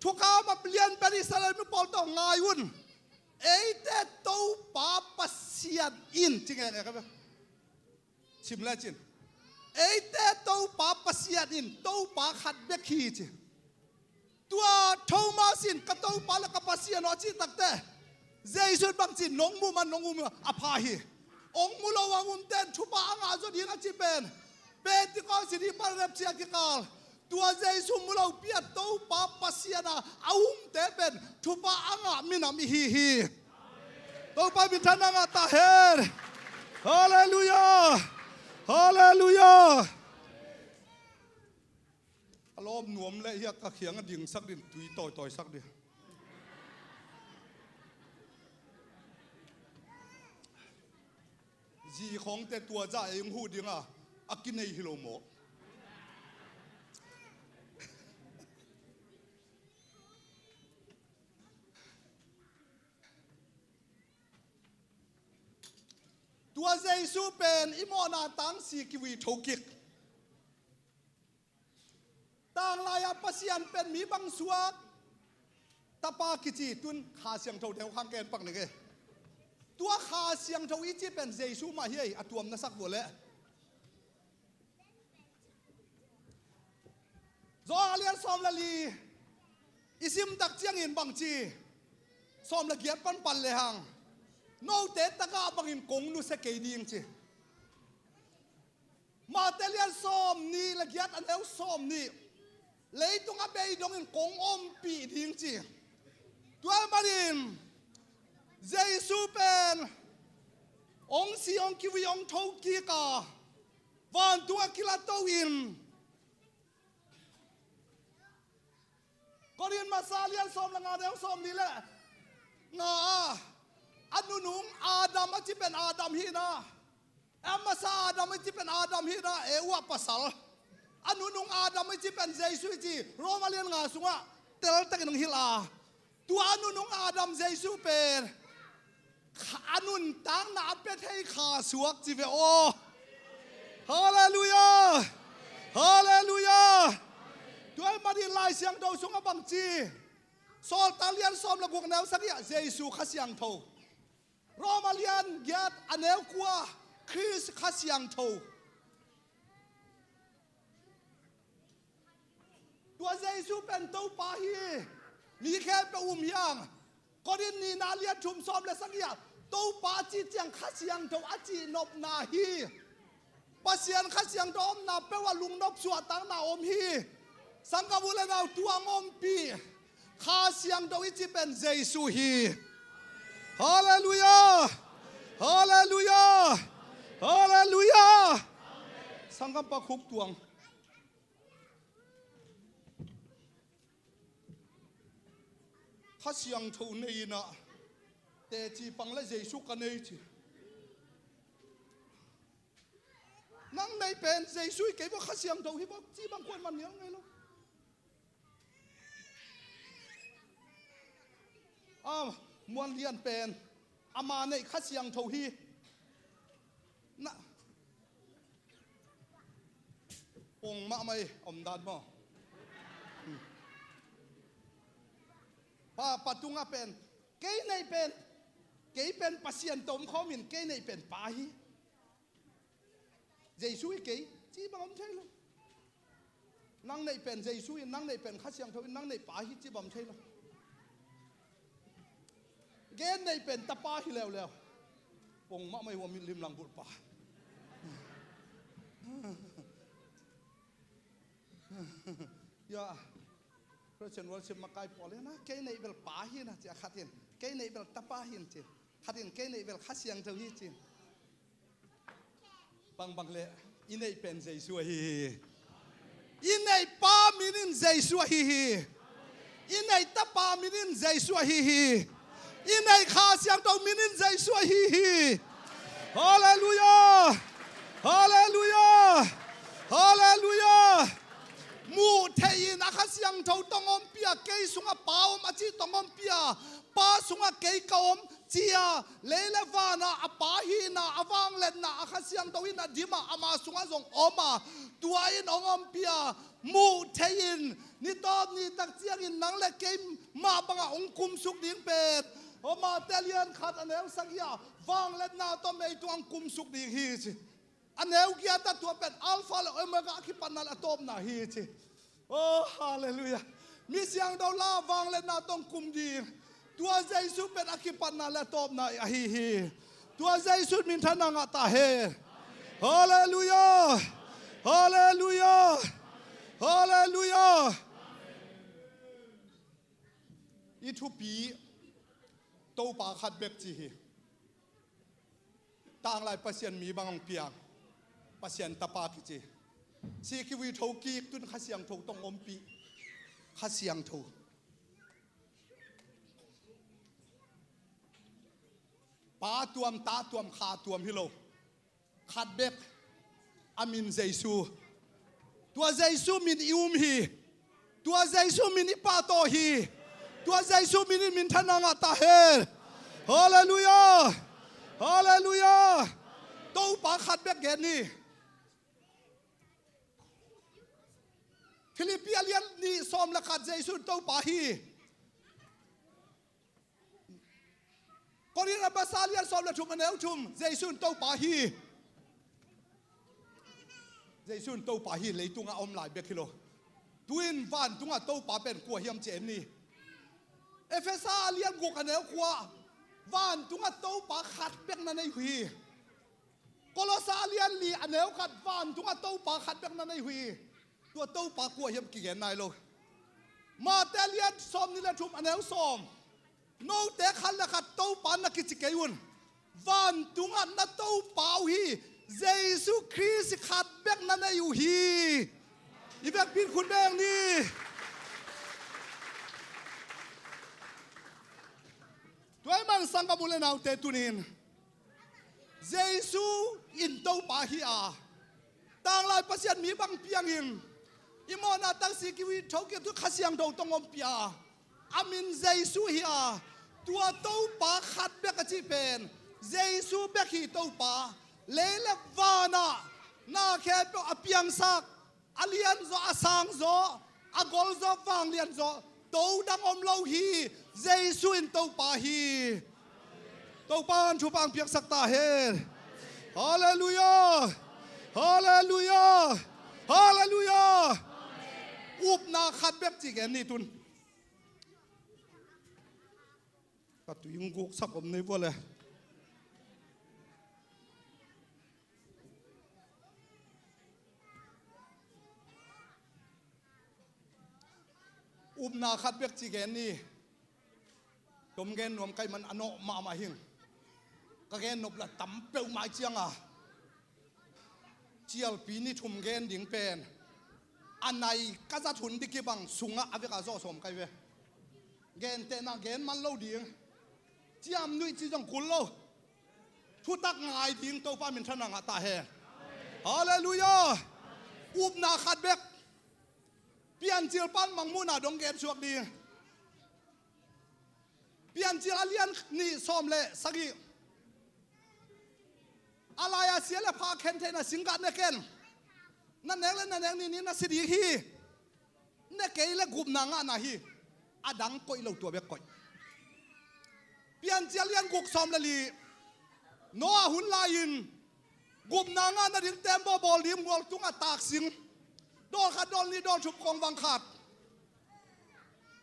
Thukham a lian pen Israel mi pawl tawh ngai un. Eite Topa Pasian in ci ngenge ka ve. Sim le cin. Eite Topa Pasian in Topa khat bek hi ci. Tua Thomas in ka Topa le ka Pasian aw cih takteh, Jesu in bang ci, nong muh man nong um a pha hi. Ong mu lo a umte in thupha a ngah zaw ding a ci pen Pentecost ni pan rapture kikal. Tua Jesu mu lopi a Topa Pasian a a umte pen thupha a ngah minam i hi hi. Topa minthanna ngah ta hen. Halleluiah. Halleluiah. A lawm nuam leh hiah ka khiang a dingsak ding, tui tawitawi sak ding. Zi khawngte tua zah ei hong huh dinga a kinei hi lo maw? Tua Jesu pen i mawhna tangsi kivui thokik. Tanglai-a Pasian pen mi bang suak? Tapa kici, tun Kha Siangtho deuh khang ken pak ning e. Tua Kha Siangtho i cih pen Jesu mah hi ei, a tuam na sak vua leh. Johan a lian sawm le li i sim tak ciangin bang ci? Sawm le giat pan pan le hang, note tagah bangin kong nusia kei ding ci. Mate lian sawm nih le giat a neu sawm nih, leitung a bei dongin kong ompih ding ci. Tua ahih manin Jesu pen hong si, hong kivui, hong thokik a, vantung a kilato in, Korin masa lian sawm le nga, neu sawm nih le nga a, a nunung Adam a ci pen Adam hi na, a masa Adam a ci pen Adam hi na, Eva pasal. A nunung Adam a ci pen Jesu hi ci, Roma lian nga sungah teltakin hong hilh a. Tua a nunung Adam Jesu pen a nuntakna a pia thei Kha Suak ci ve aw. Halleluiah! Halleluiah! Tua ahih manin Lai Siangtho sungah bang ci? Sawltak lian sawm le guk, neu sagih ah Jesu Kha Siangtho. Roma lian giat a neu kua, Khrist Kha Siangtho. Tua Jesu pen Topa hi. Mi khempeuh um hi hang. Korin nihna lian thum, sawm le sagih ah, Topa a cih ciang Kha Siangtho a cihnopna hi. Pasian Kha Siangtho omna peuh ah lungnop suahtakna om hi. Sanggam u le nau, tua hong ompih Kha Siangtho i cih pen Jesu hi. Halleluiah! Halleluiah! Halleluiah! Sanggam Pa Khuk Tuang, Kha Siangtho nei in ah, teci pang le Jesu ka nei ci. Nang neih pen Jesu hi kei vua, Kha Siangtho hi vua ci bang khuan man nial ngei lo. A muan lian pen ama neih Kha Siangtho hi. Na pong mahmah ei, omdan maw? Pa, pa tungah pen, kei neih pen, kei pen Pasian tawh om khawm in, kei neih pen Pa hi. Jesu hi kei, ci bang om thei lo. Nang neih pen Jesu hi, nang neih pen Kha Siangtho hi, nang neih Pa hi, ci bang om thei lo. Gen neih pen tapa hi leuleu. Pong mahmah ei, hua mit limlang bulh pa. Ya, Christian worship makai pawl in ah, kei neih bel Pa hi na ci a, khat in, kei neih bel tapa hi na ci. Khat in, kei neih bel Kha Siangtho hi ci. Bangbang leh i neih pen Jesu ahi hi. I neih Pa min in Jesu ahi hi. I neih Tapa min in Jesu ahi hi. I neih Kha Siangtho min in Jesu ahi hi. Halleluiah! Halleluiah! Halleluiah! Muh theih in a Kha Siangtho tawh hong ompih a, kei sungah Pa om a cih tawh hong ompih a, Pa sungah kei ka om ci a, lei le van ah a Pa hihna, a vangliatna, a Kha Siangtho hihna dim a, ama sungah zong om a, tua in hong ompih a, muh theih in, ni tawp ni tak ciangin nang le kei mah bangah hong kumsuk ding pen, aw, Mate lian khat a neu sagih ah, vangliatna tawh meitung hong kumsuk ding hi ci. A neu giat ah tua pen Alpha le Omega, a kipatna le a tawpna hi ci. Oh, halleluiah. Mi siangtho la vangliatna tawh hong kum ding. Tua Jesu pen a kipatna le a tawpna ahi hi. Tua Jesu minthanna ngah ta hen. Halleluiah. Halleluiah. Halleluiah. I thupi Topa khat bek ci hi. Tanglai Pasian mi bang hong piang, Pasian Tapa kici. Si kivui thokik, tun Kha Siangtho tawh hong ompih. Kha Siangtho. Pa tuam, Ta tuam, Kha tuam hi lo. Khat bek, a min Jesu. Tua Jesu min i um hi. Tua Jesu min i pahtawi hi. Tua Jesu min in minthanna ngah ta hen. Halleluiah. Halleluiah. Topa khat bek gen ni. Philippi a lian nih sawm le khat, Jesu in Topa hi. Korin a masa lian sawm le thum a neu thum, Jesu in Topa hi. Jesu in Topa hi, leitungah a om lai bek hi lo. Tu-in vantungah Topa pen kua hiam ci en ni. Efesa a lian guk a neu kua, vantungah Topa khat bek na nei uh hi. Kolosa a lian li a neu khat, vantungah Topa khat bek na nei uh hi. Tua Topa kua hiam kigen nai lo. Mate a lian sawm nih le thum a neu sawm, note khat le khat Topa na kici kei un. Vantungah na Topa uh hi. Jesu Khrist khat bek na nei uh hi. I vekpi in khut beng ni. Tua ahih man sanggam u le naute, tuni-in Jesu in Topa hi a, tanglai Pasian mi bang piangin i mawhna tangsi kiwi thokik tu Kha Siangtho tong ompih a, a min Jesu hi a, tua Topa khat bek a cih pen Jesu bek hi. Topa lei le vanah na khempeuh a piangsak, a lianzaw, a sangzaw, a golzaw, vanglianzaw, to dang om lo hi. Jesu in Topa hi. Topa in thupha piaksak ta hen. Halleluiah. Halleluiah. Halleluiah. Upna khat bek ci gen ni tun. Ka tui ing guk sak om nei vua le. Upna khat bek ci gen ni. Tom gen nuam ka hih man a nawh mahmah hing. Ka gen nop la tam peuhmah cianga, cialpi ni thum gen ding pen a nai ka zat hun dikibang sungah a veka zawh sawm kai ve. Gentehna gen man lo ding. Ciam nuih ci zong kul lo. Thutak ngai ding Topa minthanna ngah ta hen. Halleluiah. Upna khat bek. Piancil pan mangmuhna dong gen suak ding. Piancil a lian nih sawm le sagih. A lai-a sia le pha khen theihna singgah ne ken. Na nek le na nek ni ni na si ding hi. Ne kei le gupna ngahna hi. A dang koih lo, tua bek koih. Piancil a lian guk sawm le li. Noah hun lai-in gupna ngahna ding tembaw bawl ding mual tungah taksing. Dawl khat, dawl nih, dawl thum, kongvang khat.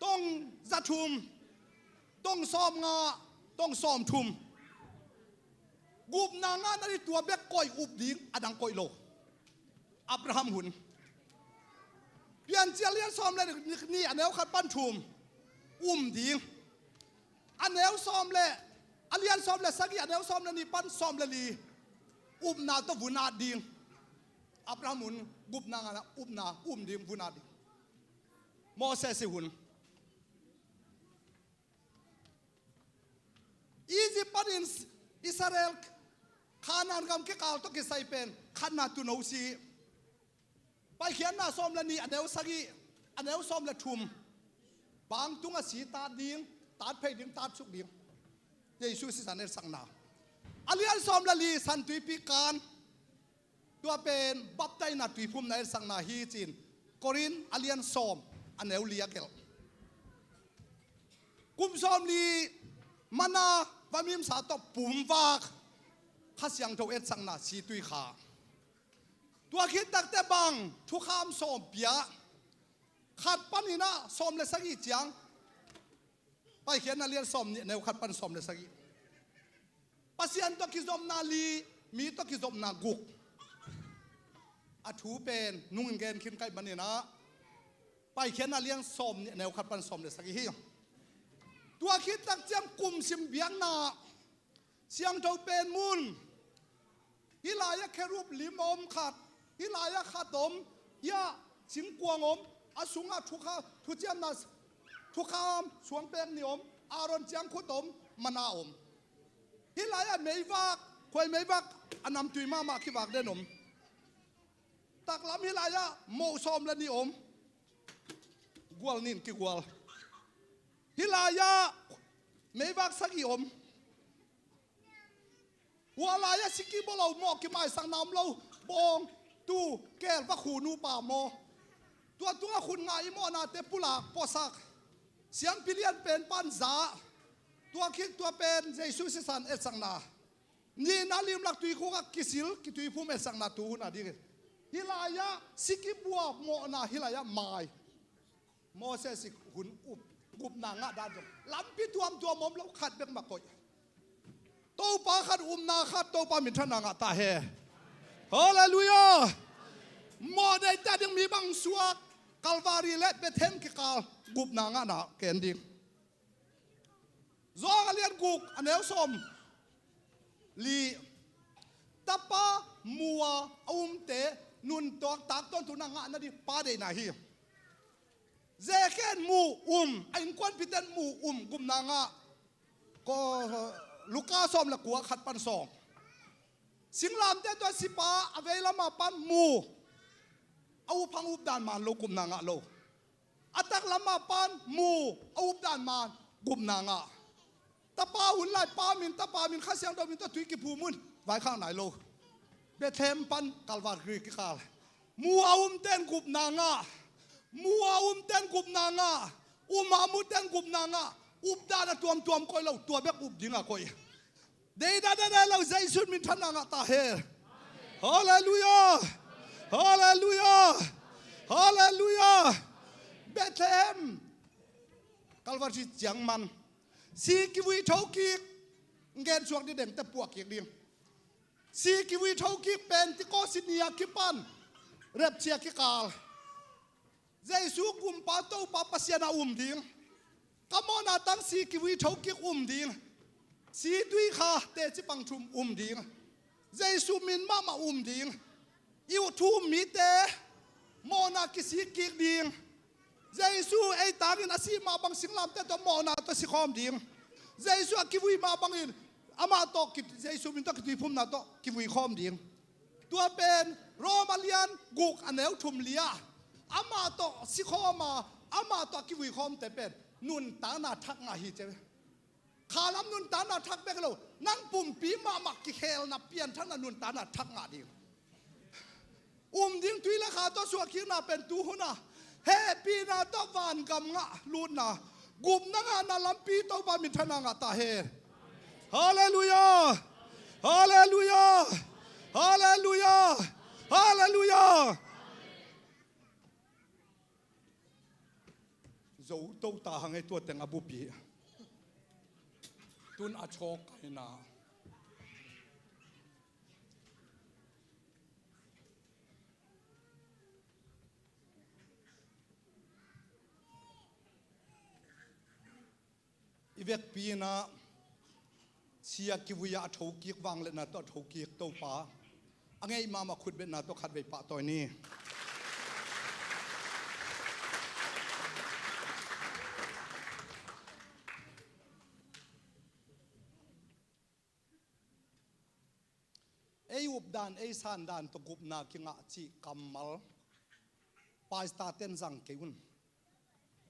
Tong za thum, tong sawm nga, tong sawm thum. Gupna ngahna ding tua bek koih, up ding a dang koih lo. Abraham hun. Piancil a lian sawm le nih a neu khat pan thum. Um ding. A neu sawm le, a lian sawm le sagih, a neu sawm le nih pan sawm le li. Upna tawh vun at ding. Abraham hun gupna ngahna, upna, um ding, vun at ding. Moses i hun. Egypt panin Israel Kanaan gam kikal tawh kisai pen khatna tuuno si. Paikhiatna sawm le nih a neu sagih, a neu sawm le thum. Bang tungah si tat ding, tat phei ding, tat suk ding. Jesu sisan etsakna. A lian sawm le li San Tuipi kan. Tua pen baptaina tuiphumna etsakna hi ci-in Korin a lian sawm a neu li a gelh. Kum sawm li manna vamimsa tawh pumvak Kha Siangtho etsakna si tui kha. Tua khit takteh bang thukham sawm pia. Khat panin ah sawm le sagih ciang. Paikhiatna lian sawm nih a neu khat pan sawm le sagih. Pasian tawh kizopna li, mi tawh kizopna guk. A thu pen nungin gen khin ka hih manin ah Paikhiatna lian sawm nih a neu khat pan sawm le sagih hi. Tua khit tak ciang kum sim biakna siangtho pen mun. Hih lai-ah kherub lim a om khat, hih lai-ah khat om, hih ah singkuang om, a sungah thukha, thuciamna thukham suangpek nih om, Aaron ciangkhut om, manna om. Hih lai-ah meivak, khuai meivak a namtui mahmah kivak den om. Taklam hih lai-ah moh sawm le nih om. Gual nih in kigual. Hih lai-ah meivak sagih om. Hua lai-ah siki bawh lo, mawh kimaisakna om lo, bawng, tuu, keel, va khu nupa maw. Tua tungah khut ngah i mawhnate pulak puasak. Siampi lian pen pan za. Tua khit tua pen Jesu sisan etsakna, nihna limlak tuikhuk ah kisil, kituiphum etsakna tu hun a dingin. Hih lai-ah si kibuak mawhna, hih lai-ah mai. Moses i hun up, gupna ngah dan zong lampi tuamtuam om lo, khat bek mah koih. Topa khat, upna khat, Topa minthanna ngah ta hen. Halleluiah. Mawh deihte a ding mi bang suak, Kalvari le Bethlehem kikal gupna ngahna ken ding. Johan a lian guk a neu sawm li. Tapa mu-a a umte nuntak tak tawntung na ngah nading Pa deihna hi. Zekhia in mu, um, a innkuanpihte in mu, um, gupna ngah. Ko, Luka sawm le kua, khat pan sawm. Singlamteh tawh a sipa a veilam a pan mu, a up hang updan man lo, gupna ngah lo. A taklam a pan mu, a updan man, gupna ngah. Tapa hun lai Pa min, Tapa min, Kha Siangtho min tawh tui kiphum un, vaikhak nai lo. Bethlehem pan Kalvari kikal. Mu a umte in gupna ngah. Mu a umte in gupna ngah. Um a muhte in gupna ngah. Updan a tuamtuam koih lo, tua bek up ding a koih. Deihdan a nei lo, Jesu minthanna ngah ta hen. Halleluiah. Halleluiah. Halleluiah. Bethlehem Kalvari ciang man, si kivui thokik, ngen suak ding dengte puah kik ding. Si kivui thokik Pentecost ni a kipan, rapture kikal. Jesu Kumpa Topa Pasian a um ding. Ka mawhna tang si kivui thokik um ding. Si tui kha teci pang thum um ding. Jesu min mahmah um ding. I uh thu-um mite mawhna kisik kik ding. Jesu ei tangin a sih mah bang singlamteh tawh mawhna tawh sikhawm ding. Jesu a kivui mah bangin amah tawh ki-, Jesu min tawh kituiphumna tawh kivui khawm ding. Tua pen Rom a lian guk a neu thum li-ah, amah tawh sikhawm a, amah tawh a kivui khawmte pen nuntakna thak ngah hi ci. Khalam nuntakna thak bek lo, nang pumpi mahmah kikhelna pianthakna nuntakna thak ngah ding. Um ding tui le kha tawh suahkikna pen tu hun a hehpihna tawh vangam ngah lutna, gupna ngahna lampi Topa minthanna ngah ta hen. Halleluiah. Halleluiah. Halleluiah. Halleluiah. Zo to ta hang ei, tua teng a bupi. Tun a chawk kaina. I vekpi in ah, si a kivui a thokik vangliatna tawh a thokik Topa a ngeih mahmah khutbetna tawh khatvei pahtawi ni. Ei updan, ei sandan tawh gupna kingah cih kammal pastor ten zang kei un.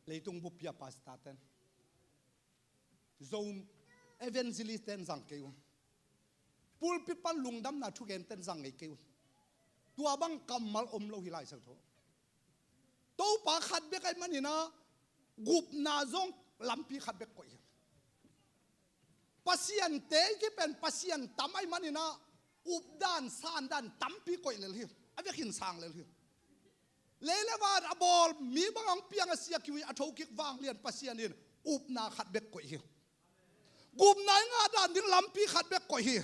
Leitung bup-a pastor ten, Zo evangelist ten zang kei un. Pulpit pan lungdamna thugen ten zang ngei kei un. Tua bang kammal om lo hi lai sak tho. Topa khat bek ahih manin ah, gupna zong lampi khat bek koih hi. Pasian te i cih pen Pasian tam ahih manin ah, updan sandan tampi koih lel hi. A vekin sang lel hi. Lei le van a bawl mi bang hong piang a, si a kiu a thokik vanglian Pasian in upna khat bek koih hi. Gupna i ngah dan ding lampi khat bek koih hi.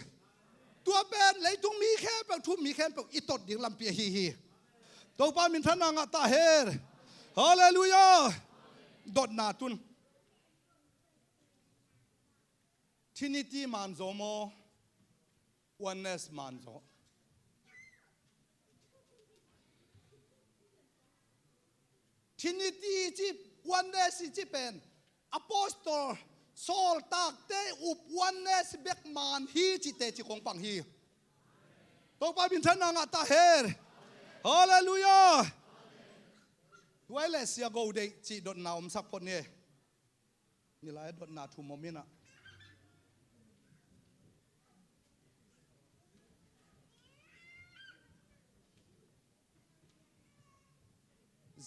Tua pen leitung mi khempeuh, thu-um mi khempeuh i tot ding lampi ahi hi. Topa minthanna ngah ta hen. Halleluiah. Dotna tun. Trinity manzaw maw, Oneness manzaw? Trinity i cih, Oneness i cih pen Apostol, sawltakte up Oneness bek man hi cih teci kong pang hi. Topa minthanna ngah ta hen. Halleluiah. Tua hi leh Sia Go Deih cih dotna omsak phot ni. Nilai dotna thu mawh mi-in ah,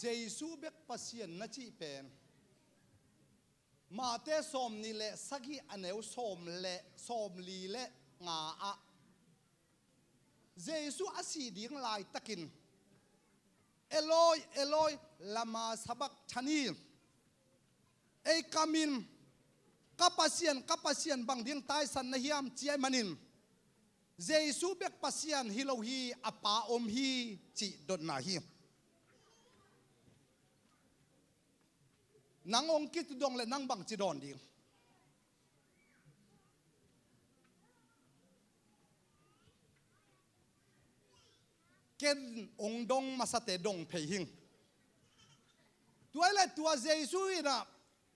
Jesu bek Pasian na cih pen Mate sawmnih le sagih a neu sawm le sawmli le nga ah Jesu a sih ding laitakin, "Eloi, Eloi, lama sabakthani?" Ei kamin, "Ka Pasian, ka Pasian, bang ding taisan na hiam?" ci ahih manin, Jesu bek Pasian hi lo hi, a Pa om hi, cih dotna hi. Nang hong kitudong le nang bangci dawn ding? Ken hong dong masate dong phei hing. Tua le tua Jesu in ah,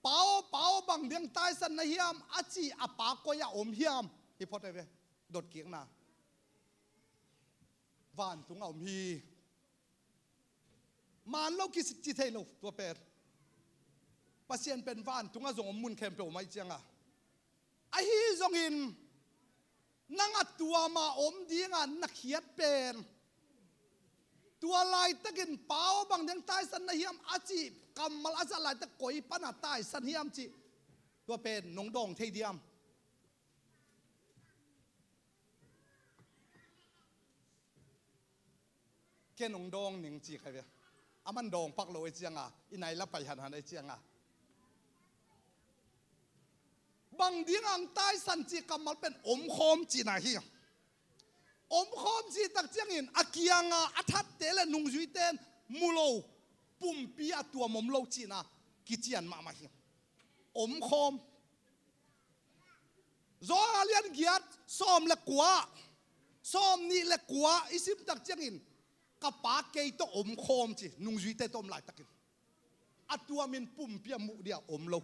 "Pa aw, Pa aw, bang ding taisan na hiam?" a ci a Pa koi ah om hiam? Hi phot ve, dot kikna. Vantung ah om hi. Man lo kici thei lo, tua pen. Pasian pen vantung ah zong om, mun khempeuh om ahih ciang a. Ahi zongin, nang a tua mah om ding a na khiat pen, tua laitakin, "Pa aw, bang ding taisan na hiam?" a cih kammal a zat laitak, "Koi pan a taisan hiam?" cih, tua pen nong dawng thei diam? Ken hong dawng ning, ci kha ve. Aman dawng pak lo ahih ciang a, i nai la pai hanhan ahih ciang a, "Bang ding a hong taisan?" cih kammal pen omkhawm cihna hi. Omkhawm cih tak ciangin a kiang a a thatte le nungzuite in mu lo, pumpi a tuam om lo cihna kician mahmah hi. Omkhawm. Johan a lian giat, sawm le kua, sawmnih le kua i sim tak ciangin, "Ka Pa kei tawh omkhawm," ci, nungzuite tawh om laitakin. A tuamin pumpi a muh dia om lo.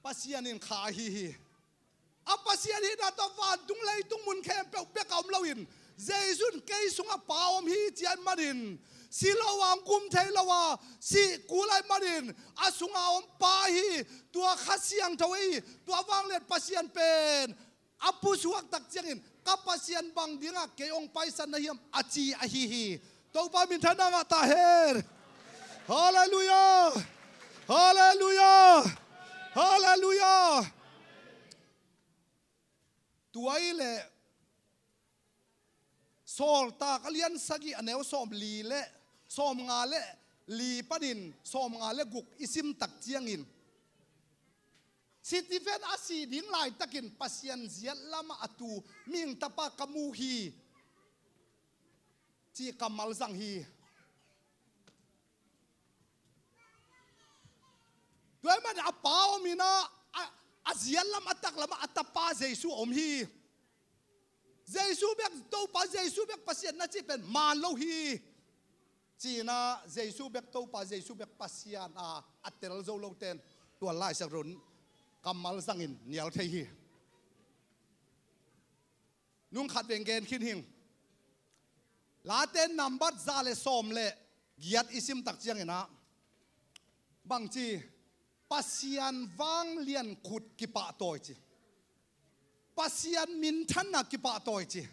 Pasian in kha ahi hi. A Pasian hihna tawh vantung leitung mun khempeuh bek a om loin, Jesu in, "Kei sungah Pa om hi," ci ahih manin, si lo a hong kum thei lo a, sih kul ahih manin, a sungah a om Pa hi, tua Kha Siangtho hi, tua vanglian Pasian pen a pusuak tak ciangin, "Ka Pasian, bang ding a kei hong paisan na hiam?" a ci ahi hi. Topa minthanna ngah ta hen. Halleluiah! Halleluiah! Halleluiah! Tua i le Sawltak a lian sagih a neu sawmli le, sawmnga le li panin sawmnga le guk i sim tak ciangin, Stephen a sih ding laitakin Pasian ziat lamah a tu mihing tapa ka mu hi, cih kammal zang hi. Tua ahih manin a Pa om in ah, a, a ziat lam, a tak lamah a Tapa Jesu a om hi. Jesu bek, Topa Jesu bek Pasian na cih pen man lo hi. Ci-in ah Jesu bek Topa, Jesu bek Pasian a, a tel zo lote in tua Lai Siangtho kammal zangin nial thei hi. Nung khat veng gen khin hing. Late nambat za le sawm le giat i sim tak ciangin ah, bangci, Pasian vanglian khut kipahtawi ci. Pasian minthanna kipahtawi ci.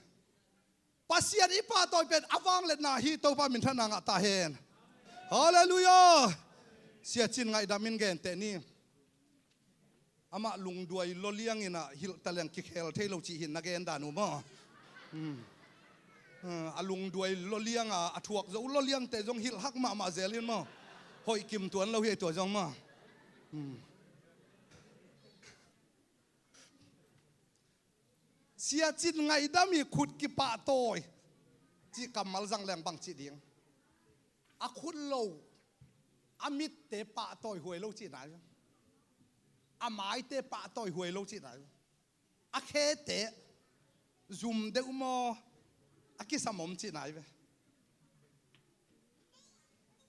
Pasian i pahtawi pen a vangliatna hi. Topa minthanna ngah ta hen. Halleluiah. Sia Cin Ngaidam in genteh ni. Amah lungduai loliang in ah hilh ta leng kikhel thei lo cih hi, na gen dan uh maw. Hmm. Hmm, a lungduai loliang a, a thuak zo loliangte zong hilh hak mahmah zel in maw. Hoih kim tuan lo hi tua zong maw. Hmm. Sia Cin Ngaidam i khut kipahtawi cih kammal zang leng bang cih ding? A khut lo, a mitte pahtawi huai lo cihna hi. A maite pahtawi huai lo cihna hi. A khete zum deuh maw, a kisam om cihna hi ve.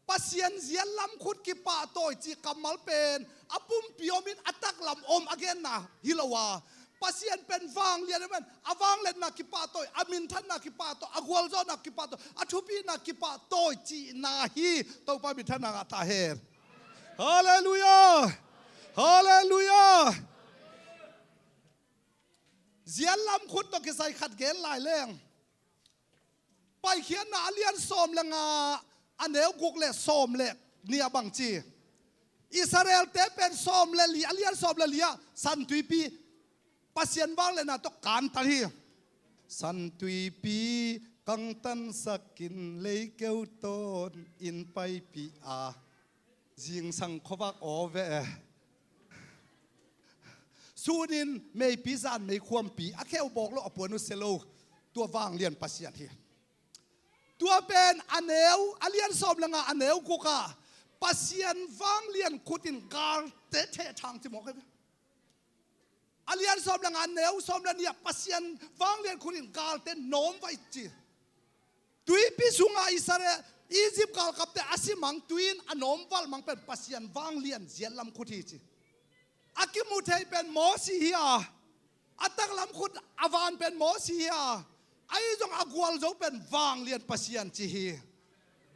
Pasian ziat lam khut kipahtawi cih kammal pen a pumpi om in a taklam om a genna hi lo a, Pasian pen vanglian a, a vangliatna kipahtawi, a minthanna kipahtawi, a gualzawhna kipahtawi, a thupina kipahtawi cihna hi. Topa minthanna ngah ta hen. Halleluiah. Halleluiah. Ziat lam khut tawh kisai khat gen lai leng. Paikhiatna a lian sawm le nga, a neu guk le sawm le nih ah bangci, Israel-te pen sawm le li, a lian sawm le li ah San Tuipi, Pasian vangliatna tawh kantan hi. San Tuipi kangtansakin leikeu tawn in paipih a, zingsang khuavak aw ve. Sunin meipi zan meikhuampi, a kheu bawk lo, a puan uh se lo. Tua vanglian Pasian hi. Tua pen a neu, a lian sawm le nga, a neu guk ah Pasian vanglian khut in galte thehthang ci mawk hi ve. A lian sawm le nga, a neu sawm le nih ah Pasian vanglian khut in galte nawmvaih ci. Tuipi sungah Israel, Egypt galkapte a si mang, tui in a nawmvalh mang pen Pasian vanglian ziatlam khut hi ci. A kimu thei pen Mosi hi a, a taklam khut a van pen Mosi hi a, ahi zong a gualzo pen vanglian Pasian ci hi.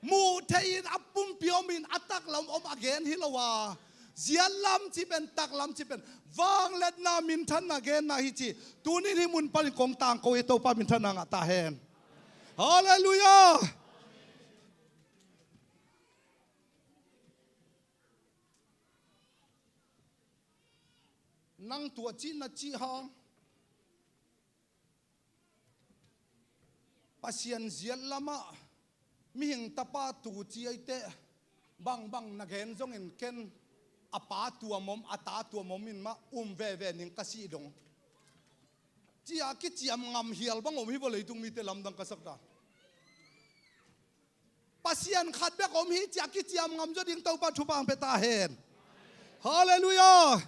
Muh theih in a pumpi om in a taklam om a gen hi lo a, ziatlam ci pen, taklam ci pen vangliatna minthanna genna hi ci. Tunin hih mun panin kong tangko hi. Topa minthanna ngah ta hen. Halleluiah. Nang tua cih na cih hang Pasian ziatlamah mihing tapa tu ci ei teh, bangbang na gen zongin ken a pa tuam om, a ta tuam om in mah um veve ning ka sih dong. Ci-a kiciam ngam hial bang om hi vua leitung mite lamdang ka sak dan. Pasian khat bek om hi ci-a kiciam ngam zaw ding Topa thupha hong pia ta hen. Halleluiah.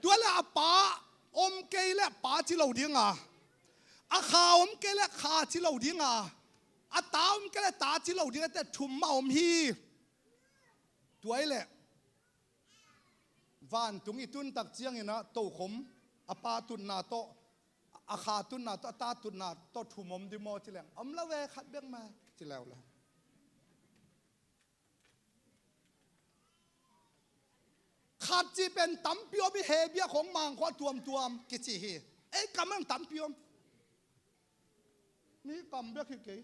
Tua le a pa om kei le pa ci lo ding a, a kha om kei le kha ci lo ding a, a ta om kei le ta ci lo ding a, te thum mah om hi. Tua i le vantung i tun tak ciangin ah tokhom a pa tutna tawh, a kha tutna tawh, a ta tutna tawh thum om ding maw ci leng, om lo ve, khat bek mah ci leuleu. Khat ci pen tampi om hi. He bia khong mangkhuah tuamtuam kici hi. Ei kam ang tampi om. Mi kam bek hi kei.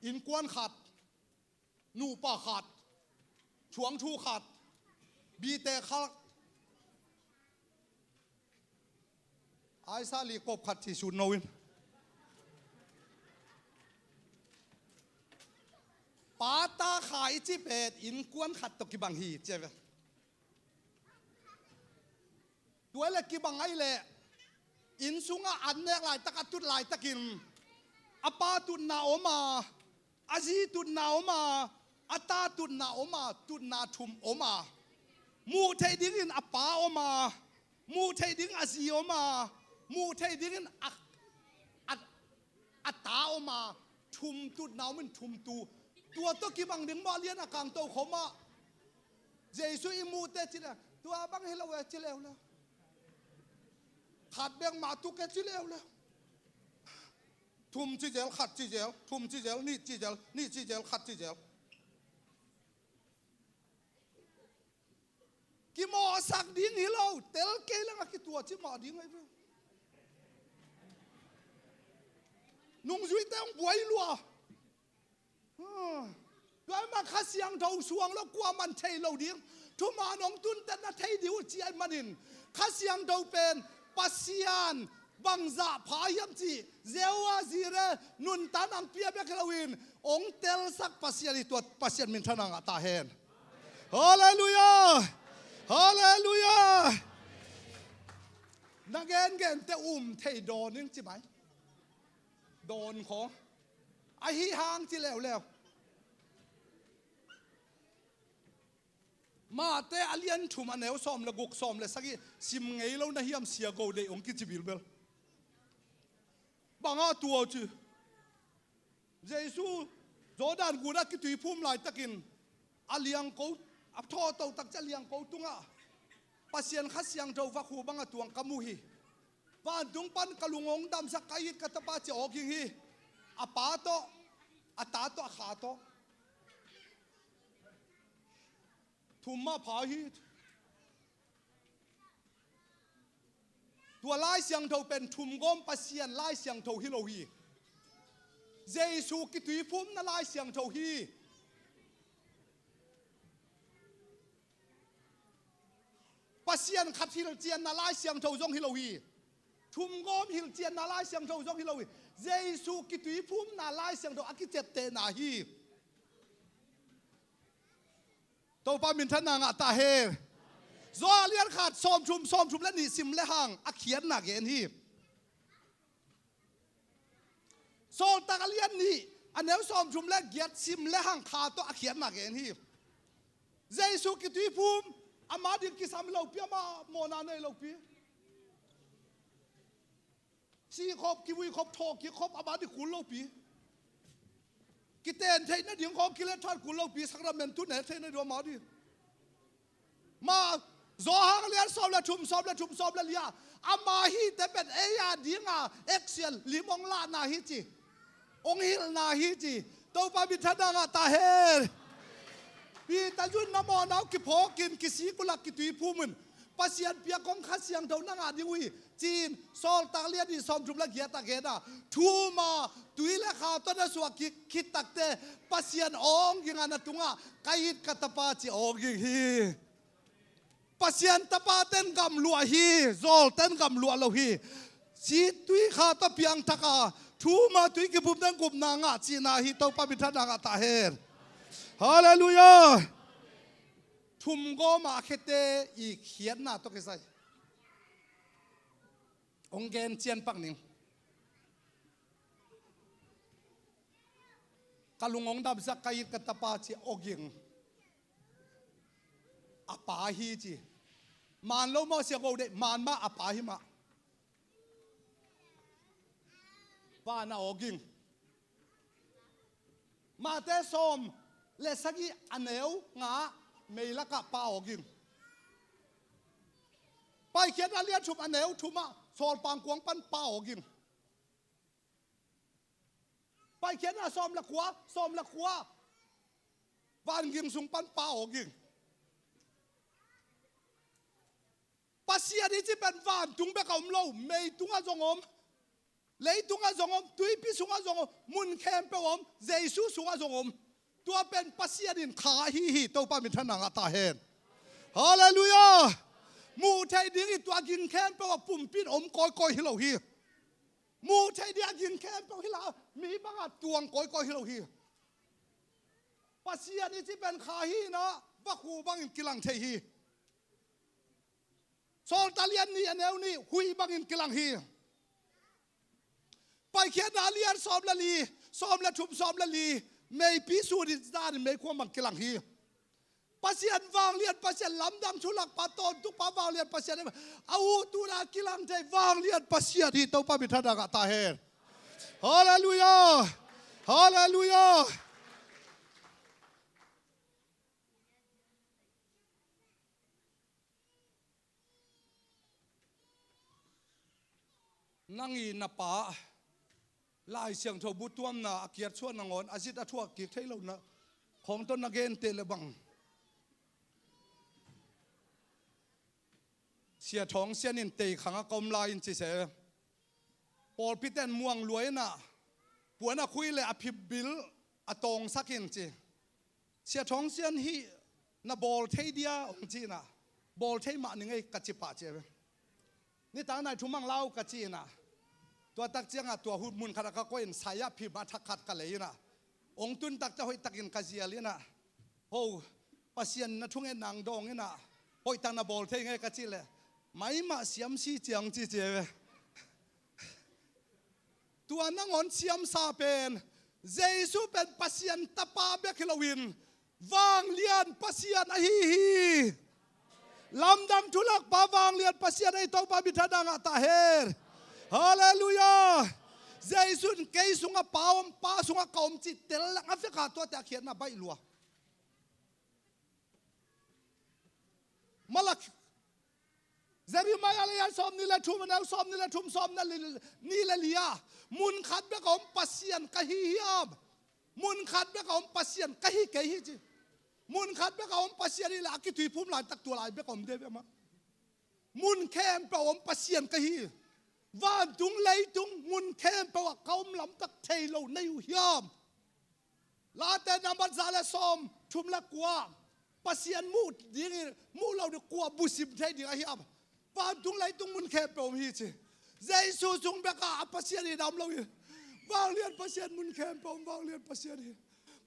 Innkuan khat, nupa khat, chuangthu khat, bite khat. Aisa li kop khat ci sut no in. Pa ta kha i ci pen innkuan khat tawh kibang hi ci ve. Tua le kibang ai le, inn sungah an nek laitak, a tut laitakin a pa tutna om a, a zi tutna om a, a ta tutna om a, tutna thum om a, muh theih dingin a pa om a, muh theih dingin a zi om a, muh theih dingin a, a, a ta om a, thum tutna om in thum tu. Tua tawh kibang ding maw, lian a kang tokhom ah Jesu i muhte ci le, tua bang hi lo e ci leuleu. Khat bek mah tuk e ci leuleu. Thum ci zel, khat ci zel, thum ci zel, nih ci zel, nih ci zel, khat ci zel. Kimawhsak ding hi lo, tel kei leng a kituah ci mah ding ahi ve. Nungzuite hong buai lua. Tua ahih manin Kha Siangtho suang lo kuaman thei lo ding. Thuman hong tunten na thei ding uh ci ahih manin Kha Siangtho pen Pasian bangzah pha hiam cih Jehovah Jireh nuntak hong pia bek hi loin hong telsak Pasian hi. Tua Pasian minthanna ngah ta hen. Halleluiah. Halleluiah. Na gengente um thei dawn ing ci mai. Dawn khawng. Ahi hang ci leuleu. Mate a lian thum a neu sawm le guk, sawm le sagih sim ngei lo na hiam, Sia Go Deih hong kici bilbel. Bang a tua uh ci. Jesu Jordan gun ah kituiphum laitakin a liangko, a thawhto tak ciang a liangko tungah Pasian Kha Siangtho vakhu bang a tuang ka mu hi. Vantung pan ka lung hong damsak, ka it ka tapa ci a awk ging hi. A pa tawh, a ta tawh, a kha tawh. Thum mah pha hi. Tua Lai Siangtho pen thumgawm Pasian Lai Siangtho hi lo hi. Jesu kituiphumna Lai Siangtho hi. Pasian khat hilhcianna Lai Siangtho zong hi lo hi. Thumgawm hilhcianna Lai Siangtho zong hi lo hi. Jesu kituiphumna Lai Siangtho a kiceptehna hi. Topa minthanna ngah ta hen. Johan lian khat sawmthum, sawmthum le nih sim le hang a khiatna gen hi. Sawltak a lian nih a neu sawmthum le giat sim le hang kha tawh a khiatna gen hi. Jesu kituiphum, ama ding kisam lopi, ama mawhna nei lopi. Sikhop, kivuikhop, thawhkikkhop, ama ding kul lopi. Kiten theih nading khawng kilet than kul lopi, sakramentu ne theih nading ama ding. Ma, Johan lian sawm le thum, sawm le thum, sawm le li-ah, ama hihte pen ei a dinga eksial lim hong lahna hi ci. Hong hilhna hi ci. Topa minthanna ngah ta hen. Peter zun na mawhna uh kiphawkin kisik uh leh kituiphum un. Pasian piak kong Kha Siangtho na ngah ding uh hi. Ci-in Sawltak lian nih sawmthum le giat ah gen a, thuma tui le kha tawh na suah kik khit takteh Pasian awng ging a, na tungah ka it ka tapa ci awng ging hi. Pasian tapate'n gamluah hi, zawlte'n gamluah lo hi. Ci tui kha tawh piangthak a, thuma tui kiphumte'n gupna ngah cihna hi. Topa minthanna ngah ta hen. Halleluiah. Thumgawm a khete i khiatna tawh kisai hong gen cian pak ning. Ka lung hong damsak, ka it ka tapa ci awng ging. A pa hi ci. Maan lo maw, sia go dei, maan mah, a pa hi mah. Pa na awng ging. Mate sawm le sagih a neu nga, meilakah pa awng ging. Paikhiatna lian thum a neu thumah sawlpang kuang pan pa awng ging. Paikhiatna sawm le kua, sawm le kua vanging sung pan pa awng ging. Pasian i cih pen vantung bek a om lo, meitungah zong om, leitungah zong om, tuipi sungah zong om, mun khempeuh om, Jesu sungah zong om. Tua pen Pasian in kha ahi hi. Topa minthanna ngah ta hen. Halleluiah. Muh theih ding i tua ging khempeuh a pumpi in om kawikawi hi lo hi. Muh theih ding a ging khempeuh hi lo a, mi bangah tuang kawikawi hi lo hi. Pasian i cih pen kha hi-in ah, vakhu bangin kilang thei hi. Sawltak lian nih a neu nih huih bangin kilang hi. Paikhiatna lian sawm le li, sawm le thum, sawm le li, meipi sun in zan in meikuang bang kilang hi. Pasian vanglian, Pasian lamdang thulakpa, tawntukpa vanglian Pasian, a ut ut a kilang thei vanglian Pasian hi. Topa minthanna ngah ta hen. Halleluiah. Halleluiah. Nang i na pa Lai Siangtho bu tuamna a kiat suah nangawn a zit a thuak kik thei lo na khawng tawh na gente le bang. Sia Thawng Sian in teikhang a ka om lai in ci se. Pawlpite'n muang lua in ah, puan a khui le a phipbil a tawngsak in ci. Sia Thawng Sian hih na bawl thei dia hong ci in ah, bawl thei mah ning ei ka ci pah ci a ve. Nitak nai thumang lau ka ci in ah, tua tak ciangah tua hun mun khat ah ka koih in sai-ah phim a thak khat ka lei in ah, hong tun takteh hoihtakin ka zial in ah, ho, Pasian na thungen nang dawng in ah, hoihtak na bawl thei ngei ka cih leh, maimah siamsi ciang ci ci a ve. Tua nangawn siamsa pen, Jesu pen Pasian tapa bek hi loin, vanglian Pasian ahi hi. Lamdang thulakpa vanglian Pasian ahi. Topa minthanna ngah ta hen. Halleluiah. Jesu in kei sungah Pa om, Pa sungah ka om cih tel leng a vekah tuate a khiatna baih lua. Malak, Jeremiah lian sawmnih le thum a neu sawmnih le thum, sawmnih le li, nih le li-ah, mun khat bek a om Pasian ka hi hiam? Mun khat bek a om Pasian ka hi kei hi ci. Mun khat bek a om Pasian hi leh a kituiphum laitak tua lai bek a om deuh ve mah. Mun khempeuh a om Pasian ka hi. Vantung leitung mun khempeuh ah ka om lamtak thei lo na hi uh hiam? Late nambat za le sawmthum le kua. Pasian muh ding in, muh lo ding kua busim thei ding a hiam? Vantung leitung mun khempeuh om hi ci. Jesu sung bekah a Pasian hi na om lo hi. Vanglian Pasian mun khempeuh om, vanglian Pasian hi.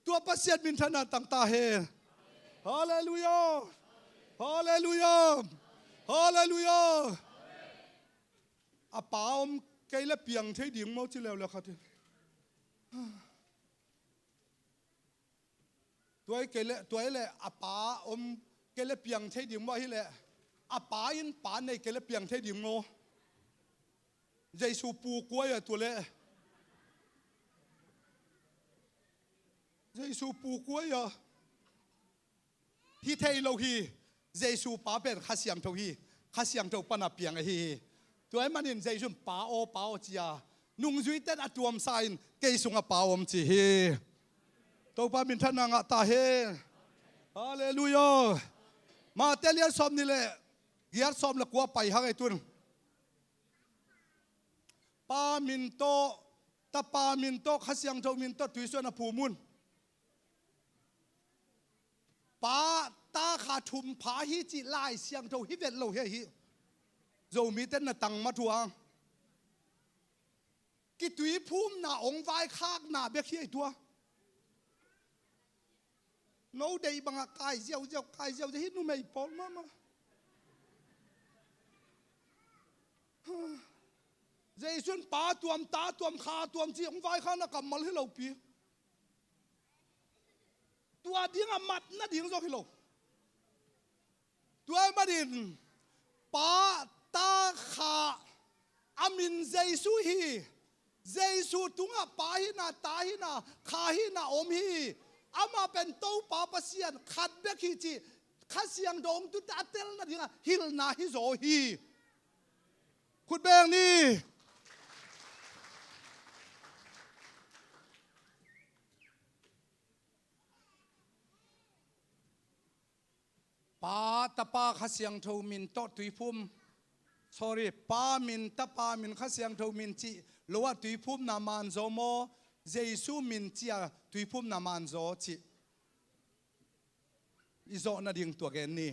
Tua Pasian minthanna tang ta hen. Halleluiah. Halleluiah. Halleluiah. A pa om kei le piang thei ding maw ci leuleu khat in. Tua i kei le, tua i le a pa om kei le piang thei ding maw hi le. A pa in pa nei kei le piang thei ding maw. Jesu pu kuai a tua le. Jesu pu kuai a. Hi thei lo hi. Jesu pa pen Kha Siangtho hi. Kha Siangtho pana piang ahi hi. Tua ahih manin Jesu in pa aw, pa aw ci a. Nungzuite in a tuamsa in kei sungah pa om ci hi. Topa minthanna ngah ta hen. Halleluiah. Mate lian sawm nih le giat, sawm le kua pai hang ei tun. Pa min tawh, Tapa min tawh, Kha Siangtho min tawh tuisuan a phum un. Pa, Ta, Kha thum pha hi cih Lai Siangtho hi vet lo hi ahi. Zomite na tangmat uh a. Kituiphumna hong vaikhakna bek hi ei tua. No deih bangah kai ziauziau, kai ziauziau hi numei pawl mahmah. Jesu in Pa tuam, Ta tuam, Kha tuam ci hong vaikhakna kammal hi lopi. Tua dingah mat nading zong hi lo. Tua ahih manin Pa, Ta, Kha, a min Jesu hi. Jesu tungah Pa hihna, Ta hihna, Kha hihna om hi. Amah pen Topa Pasian khat bek hi cih Kha Siangtho hong tun a tel nadingah hilhna hi zaw hi. Khut beng ni. Pa, Tapa, Kha Siangtho min tawh tuiphum. Sorry, Pa min, Tapa min, Kha Siangtho min cih lo ah tuiphumna man zaw maw, Jesu min cih ah tuiphumna man zaw cih i zawh nading tua gen ni.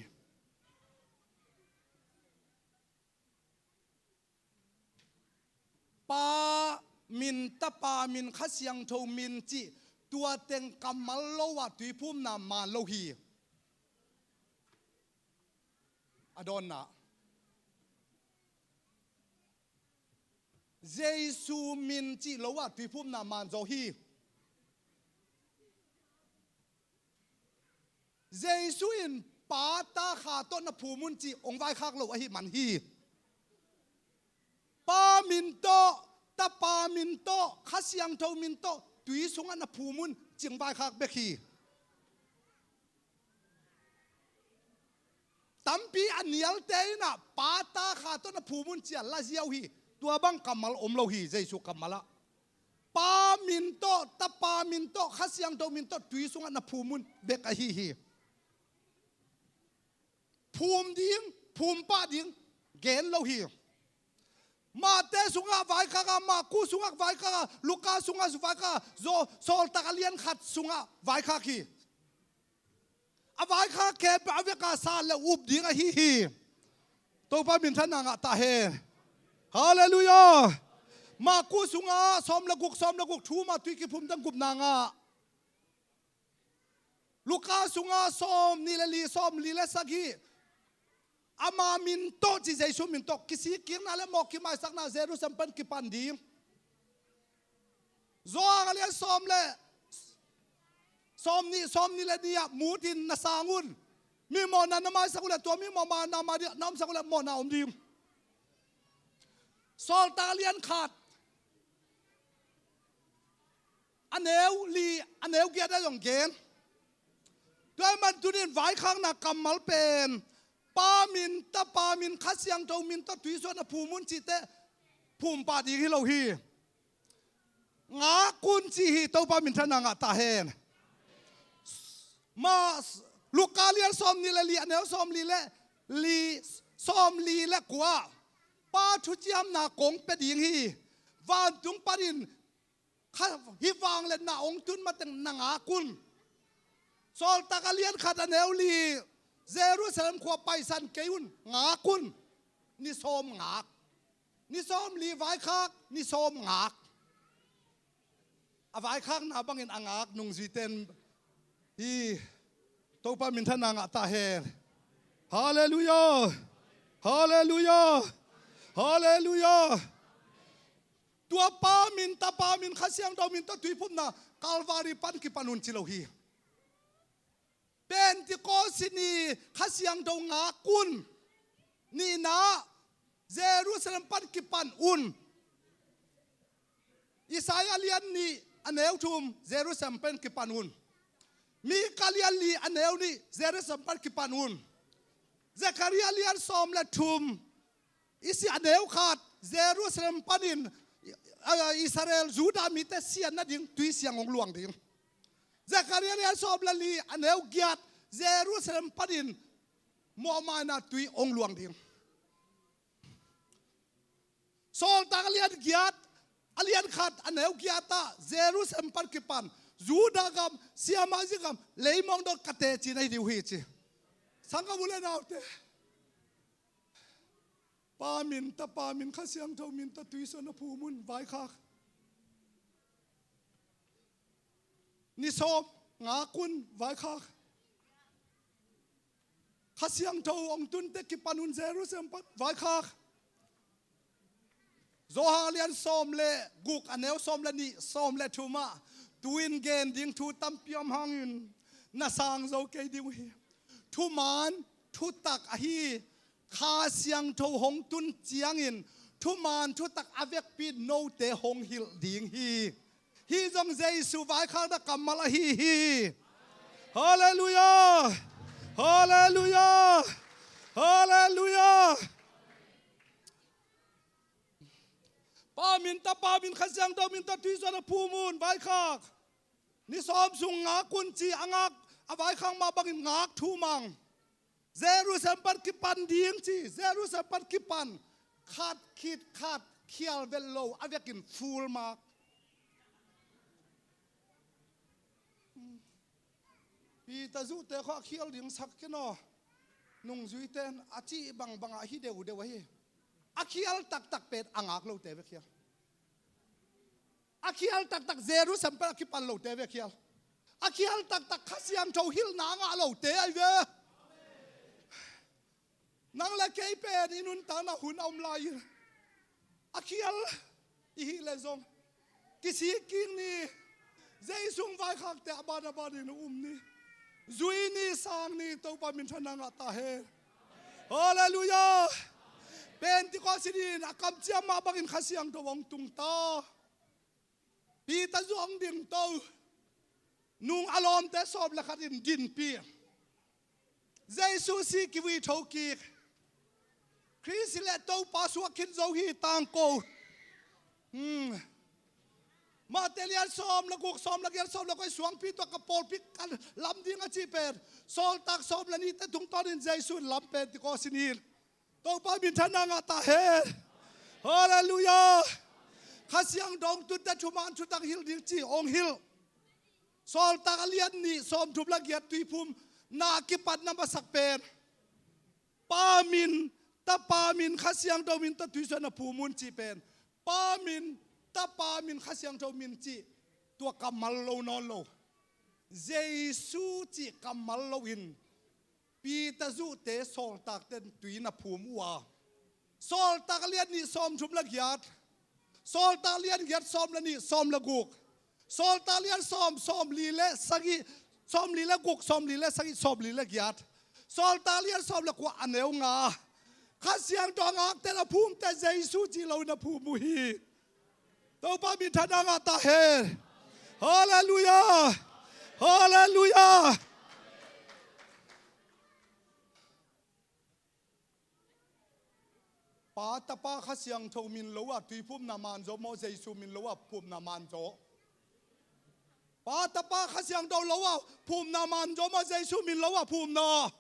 Pa min, Tapa min, Kha Siangtho min cih tua teng kammal lo ah tuiphumna man lo hi. A dawnna, Jesu min cih lo ah tuiphumna man zaw hi. Jesu in Pa, Ta, Kha tawh na phum un cih hong vaikhak lo ahih man hi. Pa min tawh, Tapa min tawh, Kha Siangtho min tawh tui sungah na phum un cih hong vaikhak bek hi. Tampi a nialte in ah Pa, Ta, Kha tawh na phum un ci a la ziau hi. Tua bang kammal om lo hi, Jesu kammal ah. Pa min tawh, Tapa min tawh, Kha Siangtho min tawh tui sungah na phum un bek ahi hi. Phum ding, phum pah ding gen lo hi. Mate sungah vaikhak a, Marku sungah vaikhak a, Luka sungah vaikhak a, Zo-, Sawltak a lian khat sungah vaikhak hi. A vaikhak khempeuh a vekpi-a sa le up ding ahi hi. Topa minthanna ngah ta hen. Halleluiah. Marku sungah sawm le guk, sawm le guk, thu mah tui kiphum dang gupna ngah. Luka sungah sawm nih le li, sawm li le sagih. Ama min tawh ci, Jesu min tawh kisikkikna le mawh kimaisakna Jerusalem pan kipan ding. Johan a lian sawm le sawm nih, sawm nih le nih ah mut in na sang un. Mi mawhna na maisak uh leh tua mi mawhna na mai ding, na omsak uh leh mawhna om ding. Sawltak a lian khat, a neu li, a neu giat ah zong gen. Tua ahih man tuni in vaikhakna kammal pen Pa min, Tapa min, Kha Siangtho min tawh tui sungah na phum un cihte phum pah ding hi lo hi. Ngak un ci hi. Topa minthanna ngah ta hen. Mah Luka lian sawm nih le li, a neu sawm li le li, sawm li le kua. Pa thuciamna kong pia ding hi. Vantung panin kha, hih vangliatna hong tun mateng na ngak un. Sawltak a lian khat a neu li, Jerusalem khua paisan kei un, ngak un. Ni sawm ngak. Ni sawm li vaikhak, ni sawm ngak. A vaikhakna bangin a ngak nungzuite in hi. Topa minthanna ngah ta hen. Halleluiah. Halleluiah. Halleluiah. Tua Pa min, Tapa min, Kha Siangtho min tawh tuiphumna Kalvari pan kipan un ci lo hi. Pentecost ni Kha Siangtho ngak un. Nihna, Jerusalem pan kipan un. Isaiah lian nih a neu thum, Jerusalem pan kipan un. Mika lian li a neu nih, Jerusalem pan kipan un. Zechariah lian sawm le thum, i si a neu khat, Jerusalem panin, a, Israel, Judah mite siatna ding tui siang hong luang ding. Zechariah lian sawm le li a neu giat, Jerusalem panin mawhmaina tui hong luang ding. Sawltak a lian giat, a lian khat a neu giat ah Jerusalem pan kipan, Judah gam, siamah zi gam, leimong dong ka teci na hi ding uh hi ci. Sangkah u le naute, Pa min, Tapa min, Kha Siangtho min tawh tuisuan a phum un, vaikhak. Ni sawm ngak un, vaikhak. Kha Siangtho hong tunte kipan un, Jerusalem pan vaikhak. Johan lian sawm le guk a neu sawm le nih, sawm le thum ah, tu-in gen ding thu tampi om hangin na sang zo kei ding uh hi. Thuman thutak ahi Kha Siangtho hong tun ciangin thuman thutak a vekpi note hong hilh ding hi. Hih zong Jesu vaikhakna kammal ahi hi. Halleluiah. Halleluiah. Halleluiah. Pa min, Tapa min, Kha Siangtho min tawh tuisuan a phum un, vaikhak. Ni sawm sung ngak un ci, a ngak, a vaikhak mah bangin ngak thu mang. Jerusalem pan kipan ding ci, Jerusalem pan kipan. Khat khit khat khial vet lo, a vekin full mark. Peter zuhte khawh a khial ding sak ken aw. Nungzuite in a cih bangbang ah hi deudeu ahi. A khial taktak pen a ngak lote bek khial. A khial taktak Jerusalem pan a kipan lote bek khial. A khial taktak Kha Siangtho hilhna a ngah lote ahi ve. Nang le kei pen i nuntakna hun a om lai-in a khial i hih leh zong kisik kik ni. Jesu hong vaikhakte a ban a banin a um ni. Zui ni, sang ni, Topa minthanna ngah ta hen. Halleluiah. Pentecost ni-in a kamciam mah bangin Kha Siangtho hong tung ta. Peter zu hong dingto. Nung a lawmte sawm le khat in dinpih. Jesu si kivui tho kik. Khrist le Topa suak khin zo hi, tangko. Hmm. Mate lian sawm le guk, sawm le giat, sawm le kua, suangpi tawh ka pawlpi ka lam ding a cih pen. Sawltak sawm le nihte tungtawnin Jesu in lam Pentecost ni-in. Topa minthanna ngah ta hen. Halleluiah. Kha Siangtho hong tunte thuman thutak hilh ding ci hong hilh. Sawltak a lian nih, sawmthum le giat, tuiphumna kipatna masak pen. Pa min, Tapa min, Kha Siangtho min tawh tuisuan a phum un cih pen. Pa min, Tapa min, Kha Siangtho min cih tua kammal lo nawn lo. Jesu cih kammal loin Peter zuhte sawltakte in tui na phum uh a. Sawltak a lian nih, sawmthum le giat. Sawltak a lian giat, sawm le nih, sawm le guk. Sawltak a lian sawm, sawmli le sagih, sawmli le guk, sawmli le sagih, sawmli le giat. Sawltak a lian sawm le kua, a neu nga. Kha Siangtho a ngakte in a phumte Jesu cih loin a phum uh hi. Topa minthanna ngah ta hen. Halleluiah. Halleluiah. Pa, Tapa, Kha Siangtho min lo a tuiphumna man zaw maw, Jesu min lo a phumna man zaw? Pa, Tapa, Kha Siangtho lo a phumna man zaw maw, Jesu min lo a phumna?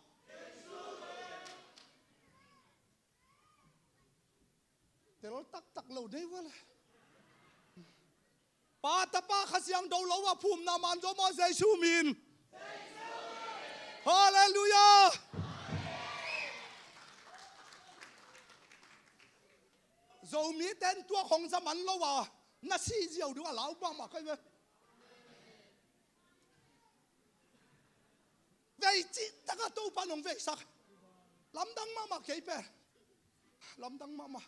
Tel taktak lo dei vua le. Pa, Tapa, Kha Siangtho lo a phumna man zaw maw, Jesu min? Halleluiah. Zomite in tua khong za man lo a, na si ziau ding a lau mahmah kei ve. Vei cih taka Topa nong veisak. Lamdang mahmah kei pen. Lamdang mahmah.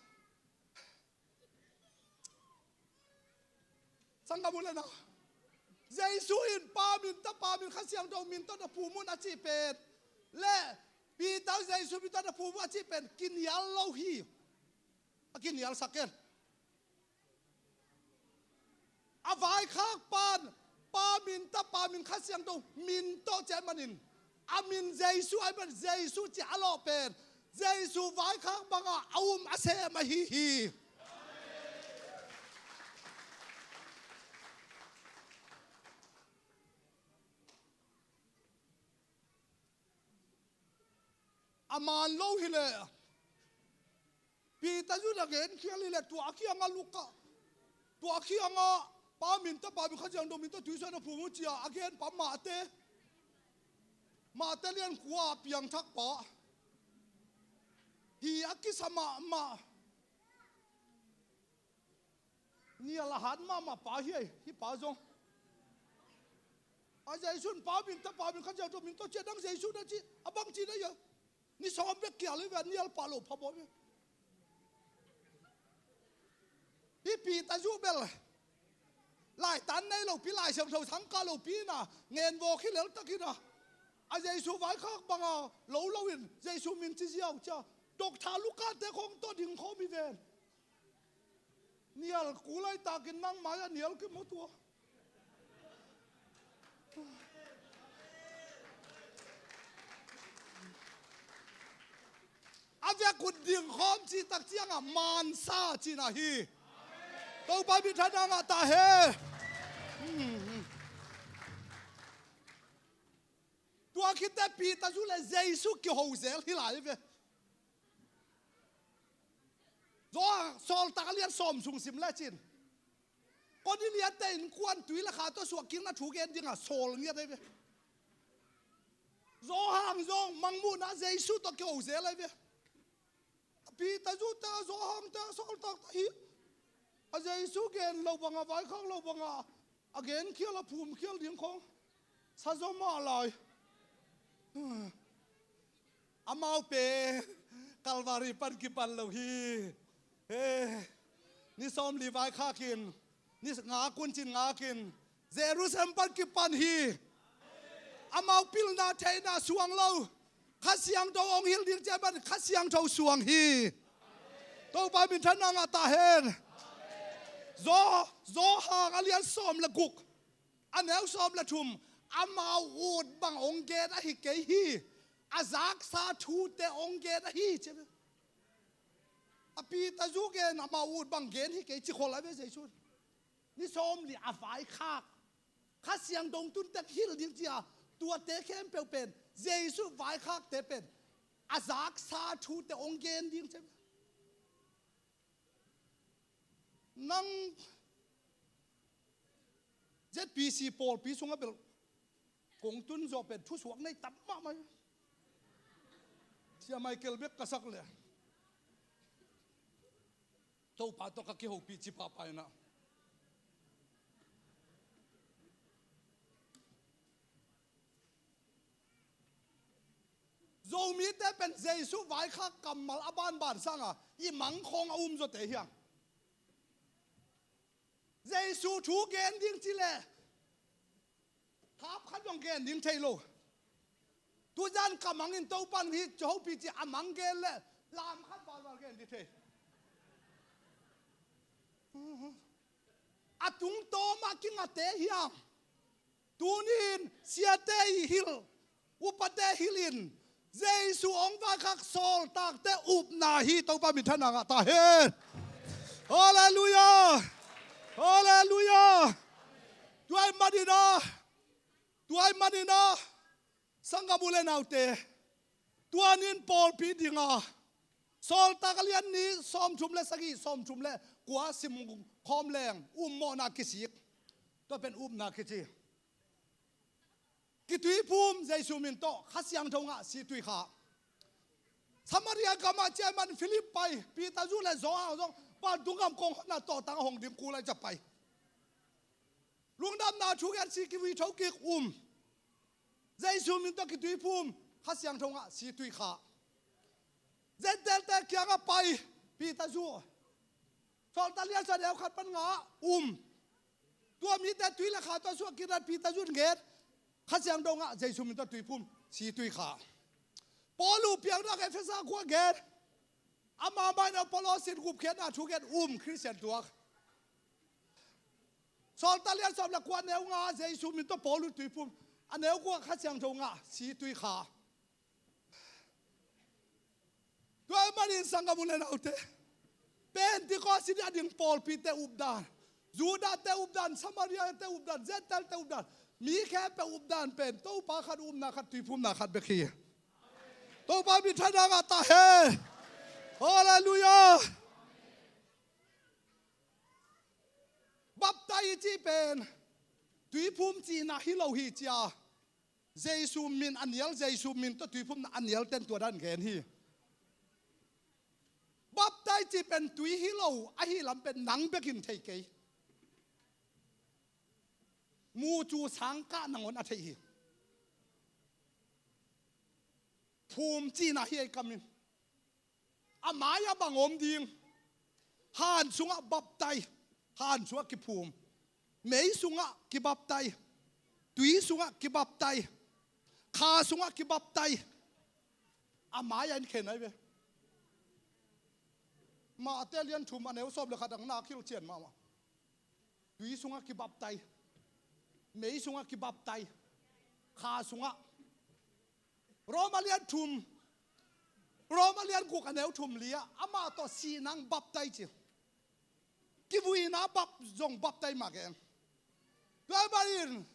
Sanggam u le nau, Jesu in Pa min, Tapa min, Kha Siangtho min tawh na phum un a cih pen le Peter Jesu min tawh na phum un a cih pen kinial lo hi. A kinialsak ken. A vaikhak pan Pa min, Tapa min, Kha Siangtho min tawh ci ahih manin, a min Jesu ahih manin Jesu ci a lawh pen Jesu vaikhak banga a um a sem ahi hi. A man lo hileh Peter zun a genkhial hileh tua a kiangah Luka, tua a kiangah Pa min, Tapa min, Kha Siangtho min tawh tuisuah na phum un ci a a gen pa Mate, Mate lian kua piangthak pa hi a kisa mahmah. Nial a hat mahmah pa hi ei, hih pa zong. A Jesu in Pa min, Tapa min, Kha Siangtho min tawh ci a, nang Jesu na ci a, bang ci na hia? Ni sawm bek kial hi ve, a nial pah lo pha bawi ve. Hih Peter zun bel laitan nei lopi, Lai Siangtho thangkah lopi in a ngen vawk hi lel takin a, a Jesu vaikhak banga lo lo in Jesu min ci ziau cia, Doctor Luka te khong tawh ding khawm hi ven. Nial ku laitakin nang mai-ah nial kimu tua. A vek un ding khawm cih tak ciangah mansa cihna hi. Topa minthanna ngah ta hen. Tua khit teh Peter zun le Jesu kiho zel hi lai ve. Johan Sawltak a lian sawm sung sim lecin, Kornelia te innkuan tui le kha tawh suah kikna thu gen dingah sawl ngiat ahi ve. Johan zong mangmuhna Jesu tawh kiho zel ahi ve. A Peter zun te, a Johan te, a sawltak te hi. A Jesu gen lo banga, vaikhak lo banga a genkhial, a phumkhial ding khong sa zaw mah lai. Amau pen Kalvari pan kipan lo hi. He, ni sawmli vaikhakin, ni ngakun cin ngakin Jerusalem pan kipan hi. Amau pilna theihna suang lo. Kha Siangtho hong hilh ding ciang pan Kha Siangtho suang hi. Topa minthanna ngah ta hen. Zo, Johan a lian sawm le guk, a neu sawm le thum, amau ut bang hong gen ahi kei hi. A zaksa thute hong gen ahi ci. A Peter zun gen amau ut bang gen hi kei ci khol a ve Jesu. Ni sawmli a vaikhak, Kha Siangtho tun tek hilh ding cia, tuate khempeuh pen Jesu vaikhakte pen a zaksa thute hong gen ding ci. Nang Z P C pawlpi sungah bel kong tun zawh pen thusuak nei tam mahmah hi. Sia Michael bek ka sak le Topa tawh ka kihopih ci pahpah inah. Zomite pen Jesu vaikhak kammal a banban sanga i mang khawng a um zawte hiang. Jesu thu gen ding ci leh thap khat zong gen ding thei lo. Tuzan ka mangin Topan hi ci hopih ci a mang gen leh lam khat valval gen ding thei. A tungtawmah kingate hiang. Tuni-in siate i hilh, upate hilhin Jesu hong vaikhak sawltakte upna hi. Topa minthanna ngah ta hen. Halleluiah. Halleluiah. Tua ahih maninah, tua ahih maninah sanggam u le naute, tua ni-in pawlpi dinga Sawltak a lian nih sawmthum le sagih, sawmthum le kua sim khawm leng um mawhna kisik. Tua pen upna kici. Kituiphum, Jesu min tawh Kha Siangtho ngah, si tui kha. Samaria gamah ciah man Philip pai, Peter zu le Johan zong vantung gam kong honna tawhtang a hong ding kul a ciah pai. Lungdamna thu gen, si kivui tho kik, um. Jesu min tawh kituiphum, Kha Siangtho ngah, si tui kha. Gentailte kiangah pai, Peter zu. Sawltak lian sawm, neu khat pan nga, um. Tua mite tui le kha tawh suah kik dan Peter zu in gen, Kha Siangtho ngah, Jesu min tawh tuiphum, si tui kha. Paulu piangdang Efesa khua gen, ama mai na Apollos in gupkhiatna thu gen, um, Khristian tuak. Sawltak lian sawm le kua, neu nga, Jesu min tawh Paulu tuiphum, a neu kua, Kha Siangtho ngah, si tui kha. Tua ahih manin sanggam u le naute, Pentecost ni a ding pawlpite updan, Judahte updan, Samariate updan, Gentailte updan, mi khempeuh updan pen Topa khat, upna khat, tuiphumna khat bek hi. Topa minthanna ngah ta hen. Halleluiah. Baptize i cih pen tuiphum cihna hi lo hi cia. Jesu min a nial, Jesu min tawh tuiphumna a nial ten tua dan gen hi. Baptize cih pen tui hi lo, ahi lam pen nang bekin thei kei. Mucu sangkah nangawn a theih hi. Phum cihna hi ei kamin. A mai-ah bang om ding? Han sungah baptize, han sungah kiphum. Mei sungah kibaptize, tui sungah kibaptize, kha sungah kibaptize. A mai-ah in khen ai ve. Mate lian thum a neu sawm le khat ang na khil cian mahmah. Tui sungah kibaptize, mei sungah kibaptize, kha sungah. Roma lian thum, Roma lian guk a neu thum li-ah amah tawh sihna-ah baptize ci. Kivuina bap zong baptize mah gen. Tua ahih manin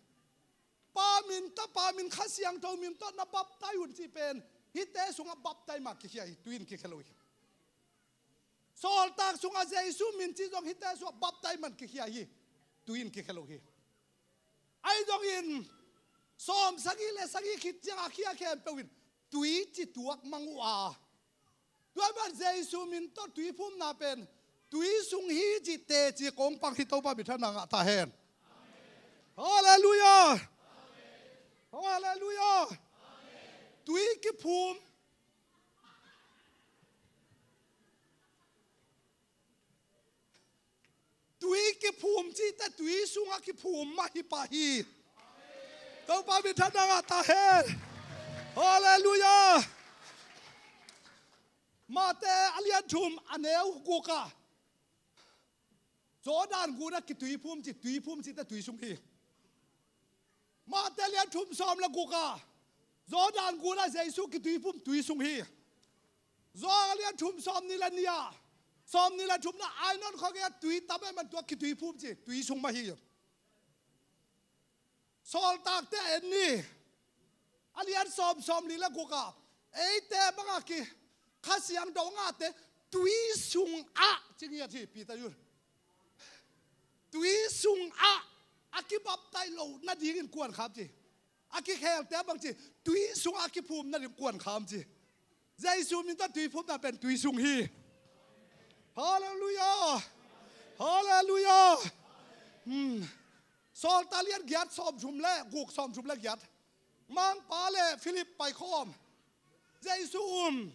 Pa min, Tapa min, Kha Siangtho min tawh na baptize un cih pen hihte sungah baptize mah kikhia hi, tui in kikhia lo hi. Sawltak sungah Jesu min cih zong hihte sungah baptize mah kikhia hi, tui in kikhia lo hi. Ahi zongin sawm sagih le sagih khit ciang a khia khempeuh in tui ci tuak mang uh a. Tua ahih manin Jesu min tawh tuiphumna pen tui sung hi cih teci kong pang hi. Topa minthanna ngah ta hen. Halleluiah. Halleluiah. Tui kiphum. Tui kiphum cihte tui sungah kiphum mah hi pah hi. Topa minthanna ngah ta hen. Halleluiah. Mate a lian thum a neu guk ah Jordan gunah kituiphum ci, tuiphum cihte tui sung hi. Mate lian thum sawm le guk ah Jordan gunah Jesu kituiphum tui sung hi. Johan lian thum sawm nih le nih ah, sawm nih le thumna Ainon khuagei ah tui tam ahih man tua kituiphum ci, tui sung mah hi. Sawltakte en ni. A lian sawm, sawm li le guk ah eite bangah ki Kha Siangtho ngahte tui sungah ci ngiat hi Peter un. Tui sungah a kibaptize loh nadingin kuan kham ci. A kikhelte bang ci, tui sungah a kiphum nading kuan kham ci. Jesu min tawh tuiphumna pen tui sung hi. Halleluiah. Halleluiah. Hmm. Sawltak lian giat sawm thum le guk, sawm thum le giat. Mangpa le Philip paikhawm. Jesu um.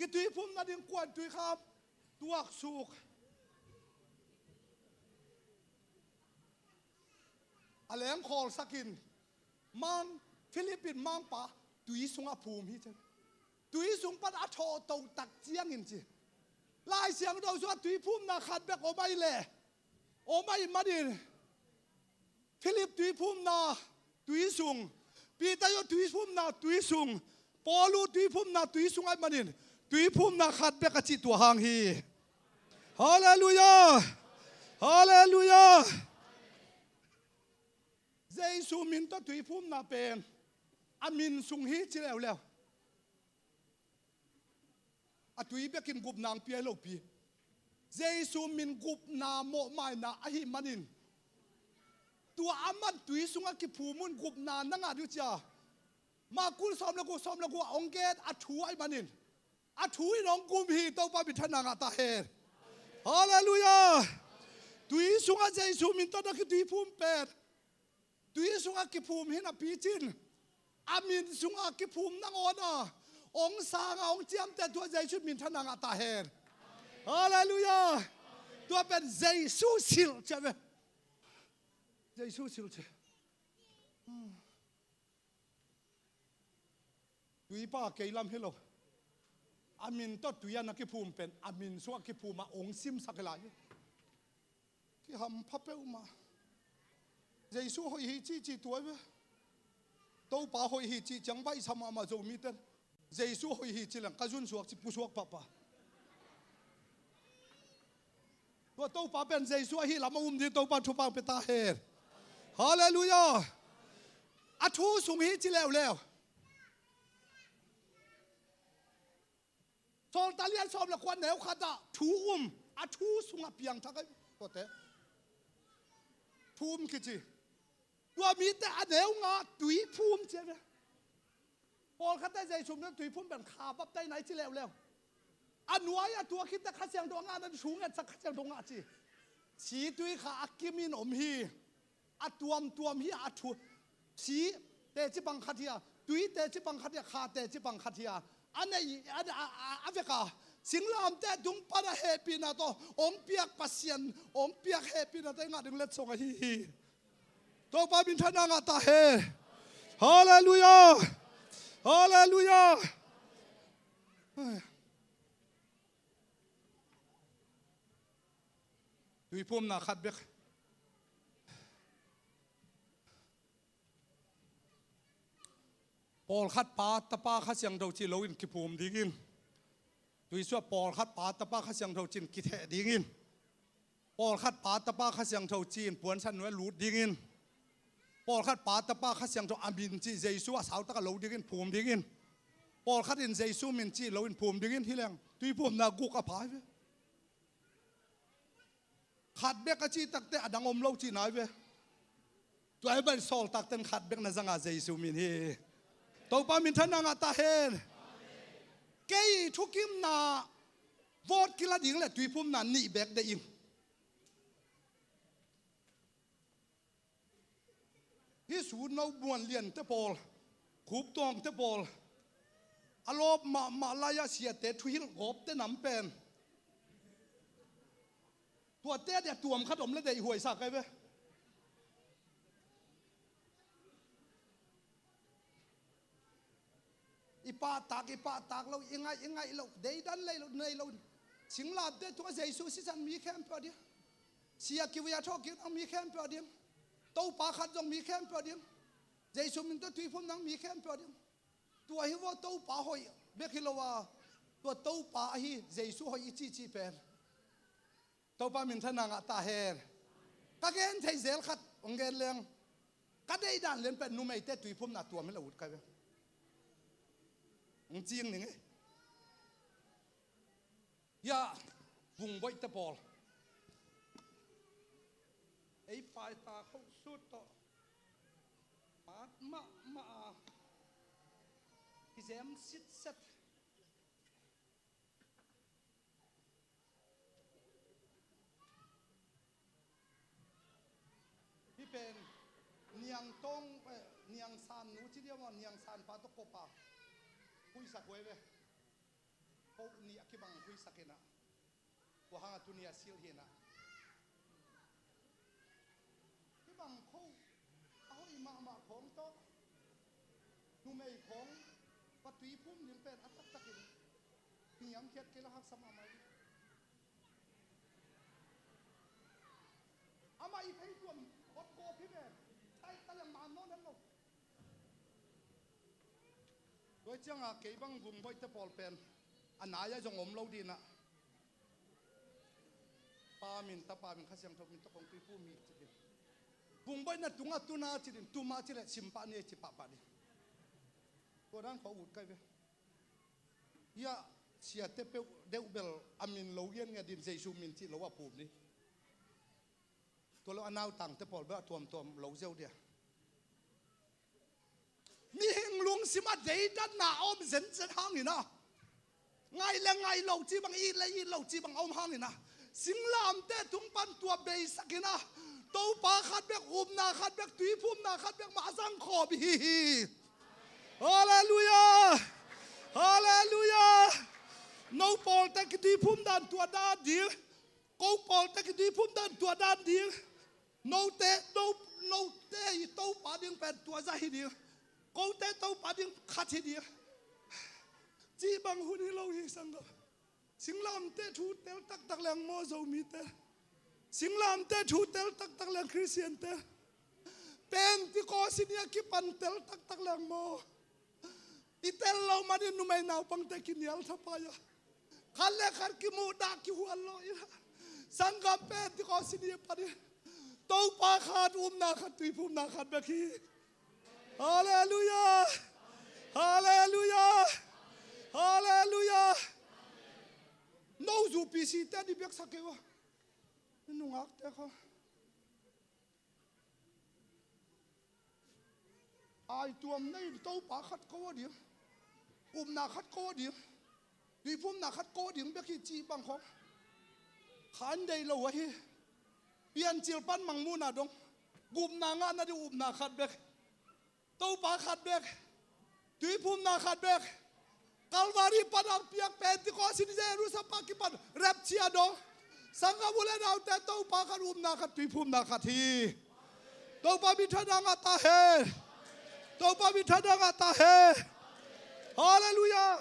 Kituiphum nading kuan tui kham. Tuaksuk. A lengkhawlsakin Mang Philip in Mangpa tui sungah phum hi ci. Tui sung pan a thawhto tak ciangin ci. Lai Siangtho sungah tuiphumna khat bek om ahih leh, om ahih manin Philip tuiphumna tui sung, Peter uh tuiphumna tui sung, Paulu tuiphumna tui sung ahih manin tuiphumna khat bek a cih tua hang hi. Halleluiah. Halleluiah. Jesu min tawh tuiphumna pen a min sung hi ci leuleu. A tui bekin gupna ang pia hi lopi. Jesu min gupna mawhmaina ahih manin Tua aman tui sungah kiphum un, gupna na ngah ding uh ci a. Mark kul sawm le guk, sawm le guk ah hong gen a thu ahih manin, a thu in hong gum hi. Topa minthanna ngah ta hen. Halleluiah. Tui sungah Jesu min tawh na kituiphum pen, tui sungah kiphum hi napi cin, a min sungah kiphum nangawn a hong sang a hong ciamteh tua Jesu minthanna ngah ta hen. Halleluiah. Tua pen Jesu silh ci a ve. Jesu silh ci. Tuipa kei lam hi lo. A min tawh tui a na kiphum pen, a min sungah kiphum a hong simsak hi lai hi. Kihampha peuhmah. Jesu hoih hi cici tua hi ve. Topa hoih hi cih ciang baihsa mahmah Zomite in. Jesu hoih hi ci leng ka zun suak ci pusuak pahpah. Tua Topa pen Jesu ahih lam a um ding Topa thupha pia ta hen. Halleluiah. A thu sung hi ci leuleu. Sawltak lian sawm le kua neu khat ah thu um, a thu sungah piangthak ahi tuate. Thu um kici. Tua mite a neu nga tui phum ci a ve. Pawlkhatte Jesu min tui phum pen kha baptaina i ci leuleu. A nuai a tua khitte Kha Siangtho a ngahna thu ngetsak Kha Siangtho ngah ci. Situi kha a kimin om hi. A tuamtuam hi a thu. Si teci pang khat hi a, tui teci pang khat hi a, kha teci pang khat hi a. A nei a, a, a, a vek a. Singlamteh tung pan a hehpihna tawh hong piak Pasian, hong piak hehpihna tawh i ngah ding letsong ahi hi. Topa minthanna ngah ta hen. Halleluiah. Halleluiah. Tuiphumna khat bek. Pawlkhat Pa, Tapa, Kha Siangtho cih loin kiphum dingin, tui sungah pawlkhat Pa, Tapa, Kha Siangtho ci-in kitheh dingin, pawlkhat Pa, Tapa, Kha Siangtho ci-in puansan nuai lut dingin, pawlkhat Pa, Tapa, Kha Siangtho a min cih Jesu a sautak a lo dingin phum dingin, pawlkhat in Jesu min cih loin phum dingin hi leng tuiphumna guk a pha hi ve. Khat bek a cih takteh a dang om lo cihna hi ve. Tua hi pen sawltakte in khat bek na zang a Jesu min hi. Topa minthanna ngah ta hen. Kei thukimna vote kila ding le tuiphumna nih bek deih in. Hih Suno Muan Liante pawl, Khup Tuangte pawl, a lawp mahmah lai-ah siate thuhilh gawpte nam pen, tuate a dia tuam khat om le deihhuai sa kai ve. I pahtak, i pahtak lo, i ngaih, i ngaih lo, deidan lei lo, nei lo. Singlamteh tungah Jesu sisan mi khempeuh a ding. Sia kivuia thawhkik nang mi khempeuh a ding. Topa khat zong mi khempeuh a ding. Jesu min tawh tuiphum nang mi khempeuh a ding. Tua hi vaw Topa hoih bek hi lo a, tua Topa ahi Jesu hoih i cihcih pen. Topa minthanna ngah ta hen. Ka gen thei zel khat hong gen leng. Ka deihdan lian pen numeite tuiphumna tuam hi lo ut kai ve. Hong cing ning e. Hiah Vungboihte pawl. Ei paita khohsut tawh. Pat mahmah a. Kizem sitset. Hih pen Niang Tawng, eh, Niang San nu ci dia maw, Niang San pa tawh kopa. Huisak huai ve. Ko ni a kibang huisak inah. Tua hangah tuni a silh hinah. Hih bang kho a hoih mahmah khawng tawh numei khawng va tuiphum ding pen a taktakin niangkhiat kei la haksa mahmah hi. Amah i thei tuam hotkawp hi pen thai taliang man nawn hen lo. Tua ciangah kei bang Vungboihte pawl pen a nai-ah zong om lo dinah. Pa min, Tapa min, Kha Siangtho min tawh kong tuiphum hi ci din. Vungboihna tungah tuna ci din, tuma ci leh simpah ni ci pahpah din. Tua dan khawh ut kai ve. Hiah siate peuh deuh bel a min lo ngiatngiat din Jesu min cih lo a phum ni. Tua lo a nautangte pawl bel a tuamtuam lo ziau dia. Mihing lungsim a deidanna a om zenzen hangin a, ngai le ngai lo ci bang, it le it lo ci bang a om hangin a, singlamteh tung pan tua beisak in a, Topa khat bek, upna khat bek, tuiphumna khat bek mah a zangkhawm hi hi. Halleluiah! Halleluiah! No pawlte kituiphum dan tua dan ding. Ko pawlte kituiphum dan tua dan ding. Note, no, note i Topa ding pen tua zah hi ding. Kote Topa ding khat hi ding. Cih bang hun hi lo hi, sanggam. Singlamteh thu tel taktak leng maw, Zomite? Singlamteh thu tel taktak leng, Khristiante? Pentecost ni a kipan tel taktak leng maw? I tel lo manin numei naupangte kinial thapai a, khat le khat kimuhdah kihual lo i, sanggam, Pentecost ni a panin Topa khat, upna khat, tuiphumna khat bek hi. Halleluiah! Halleluiah! Halleluiah! No zu P C te ni biaksak kei uh a, nungakte kha. Ai tuam nei in Topa khat ko a ding, upna khat ko a ding, tuiphumna khat ko a ding bek hi cih bang khong khan deih lo ahi. Piancil pan Mangmuhna dong, gupna ngahna ding upna khat bek, Topa khat bek, tuiphumna khat bek. Kalvari pan a piak Pentecost in Jerusalem pan kipan rapture dong. Sanggam u le naute, Topa khat, upna khat, tuiphumna khat hi. Topa minthanna ngah ta hen. Topa minthanna ngah ta hen. Halleluiah.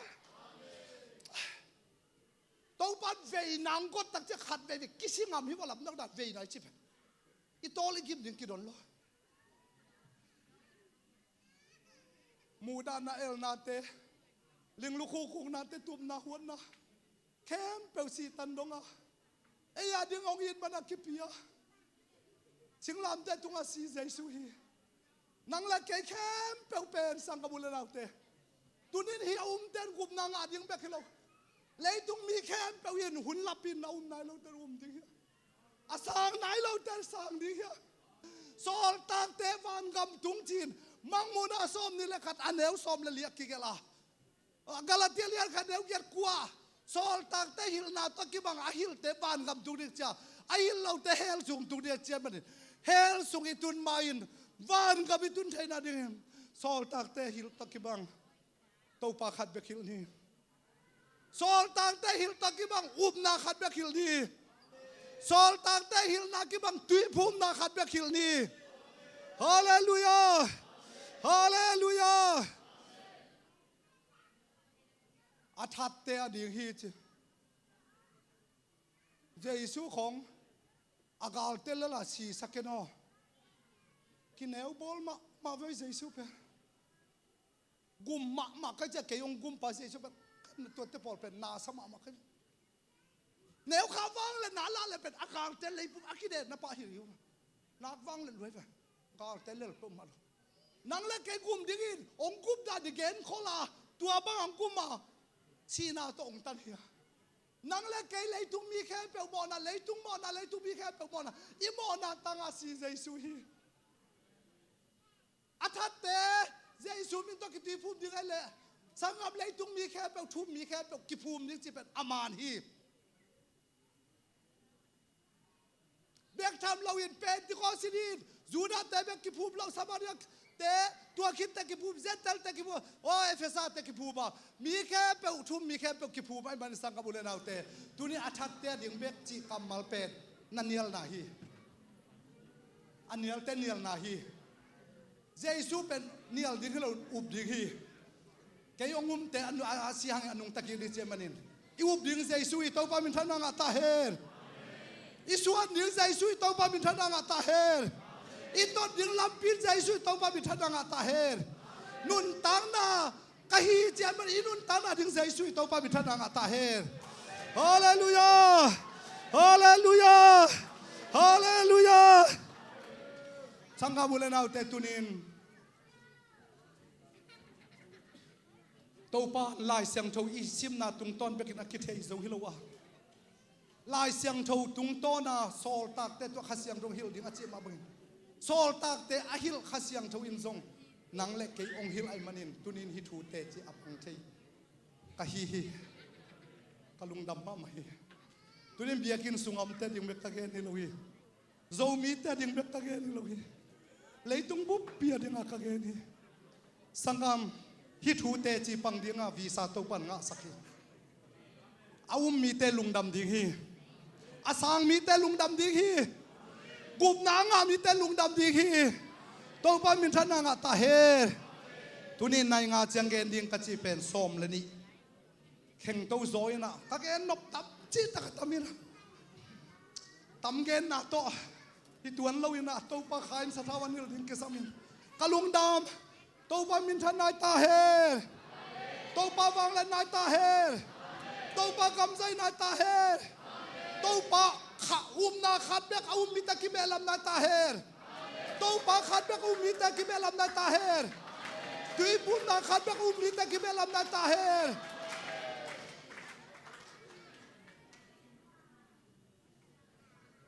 Topa in veina hong got tak ciang khat veivei kisi ngam hi, va lam nak dan veina i ci pen. I tawl i gim ding kidon lo. Muhdahna, elnate, linglukhu khuknate, tupna huatna, khempeuh Satan dong a, ei a ding hong it man a kipi a, singlamteh tungah si Jesu hi. Nang le kei khempeuh pen, sanggam u le naute, tunin hih a umte in gupna ngah ding bek hi lo, leitung mi khempeuh in hun lapin na um nai lote in um ding hi a, a sang nai lote in sang ding hi a. Sawltakte vangam tung ci-in Mangmuhna sawmnih le khat, a neu sawm le li ah kigelh a, Galatia lian khat, neu giat, kua, sawltakte hilhna tawh kibang a hilhte vangam tung ding ci a, a hilh lote hell sung tung ding ci a, manin hell sung i tun ma-in vangam i tun theihna dingin sawltakte hilh tawh kibang Topa khat bek hilh ni. Sawltakte hilh tawh kibang upna khat bek hilh ni. Sawltakte hilhna kibang tuiphumna khat bek hilh ni. Halleluiah! Halleluiah! A thatte a ding hi ci. Jesu khong a galte lel a sisak ken aw. Kineu bawl mahmah vei Jesu pen. Gum mahmah ka ci a, kei hong gumpa Jesu pen, tuate pawl pen na sa mahmah ka ci. Neu kha vang le na lah le pen a galte leipum a kidetna pah hi uh. Nak vang le luai ve. Galte lel peuhmah lo. Nang le kei gum dingin hong gum dan i genkhol a, tua bang hong gum a, sihna tawh hong tan hi a. Nang le kei leitung mi khempeuh mawhna, leitung mawhna, leitung mi khempeuh mawhna, i mawhna tangah si Jesu hi. A thatte Jesu min tawh kituiphum ding ahih leh, sanggam, leitung mi khempeuh, thu-um mi khempeuh kiphum ding cih pen a man hi. Bek tham loin Pentecost ni-in Judah-te bek kiphum lo, Samaria-te, tua khitte kiphum, Gentile-te kiphum, aw, Efesa-te kiphum a, mi khempeuh, thu-um mi khempeuh kiphum ahih manin, sanggam u le naute, tuni a thatte a ding bek cih kammal pen na nialna hi. A nialte nialna hi. Jesu pen nial ding hi lo, up ding hi. Kei hong umte a, a, a si hangin a nungta kik ding ci a manin, i up ding Jesu hi. Topa minthanna ngah ta hen. I suan ding Jesu hi. Topa minthanna ngah ta hen. I tot ding lampi in Jesu hi. Topa minthanna ngah ta hen. Nuntakna ka hi ci a manin i nuntakna ding Jesu hi. Topa minthanna ngah ta hen. Halleluiah! Halleluiah! Halleluiah! Sanggam u le naute, tunin Topa Lai Siangtho i simna tungtawn bekin a kithei zo hi lo a, Lai Siangtho tungtawna sawltakte tawh Kha Siangtho hilh ding a cih mah bangin, sawltakte a hilh Kha Siangtho in zong nang le kei hong hilh ahih manin tunin hih thute ci a pang thei ka hi hi. Ka lungdam mahmah hi. Tunin biakinn sungah omte ding bek ka gen hi lo hi. Zomite ding bek ka gen hi lo hi. Leitung buppi a dingah ka gen hi. Sanggam, hih thute ci pang dingah visa Topan ngahsak hi. A um mite lungdam ding hi. A sang mite lungdam ding hi. Gupna a ngah mite lungdam ding hi. Topa minthanna ngah ta hen. Tunin nai nga ciang gen ding ka cih pen sawm le nih. Khengto zaw inah ka gen nop tam cihtak a tam inah, tam genna tawh hi tuan lo inah Topa Kha in sathau an hilh ding kisam in ka lungdam. Topa minthan nai ta hen. Topa vanglian nai ta hen. Topa kamzai nai ta hen. Topa kha upna khat bek a um mite kibehlam nai ta hen. Topa khat bek a um mite kibehlam nai ta hen. Tuiphumna khat bek a um mite kibehlam nai ta hen.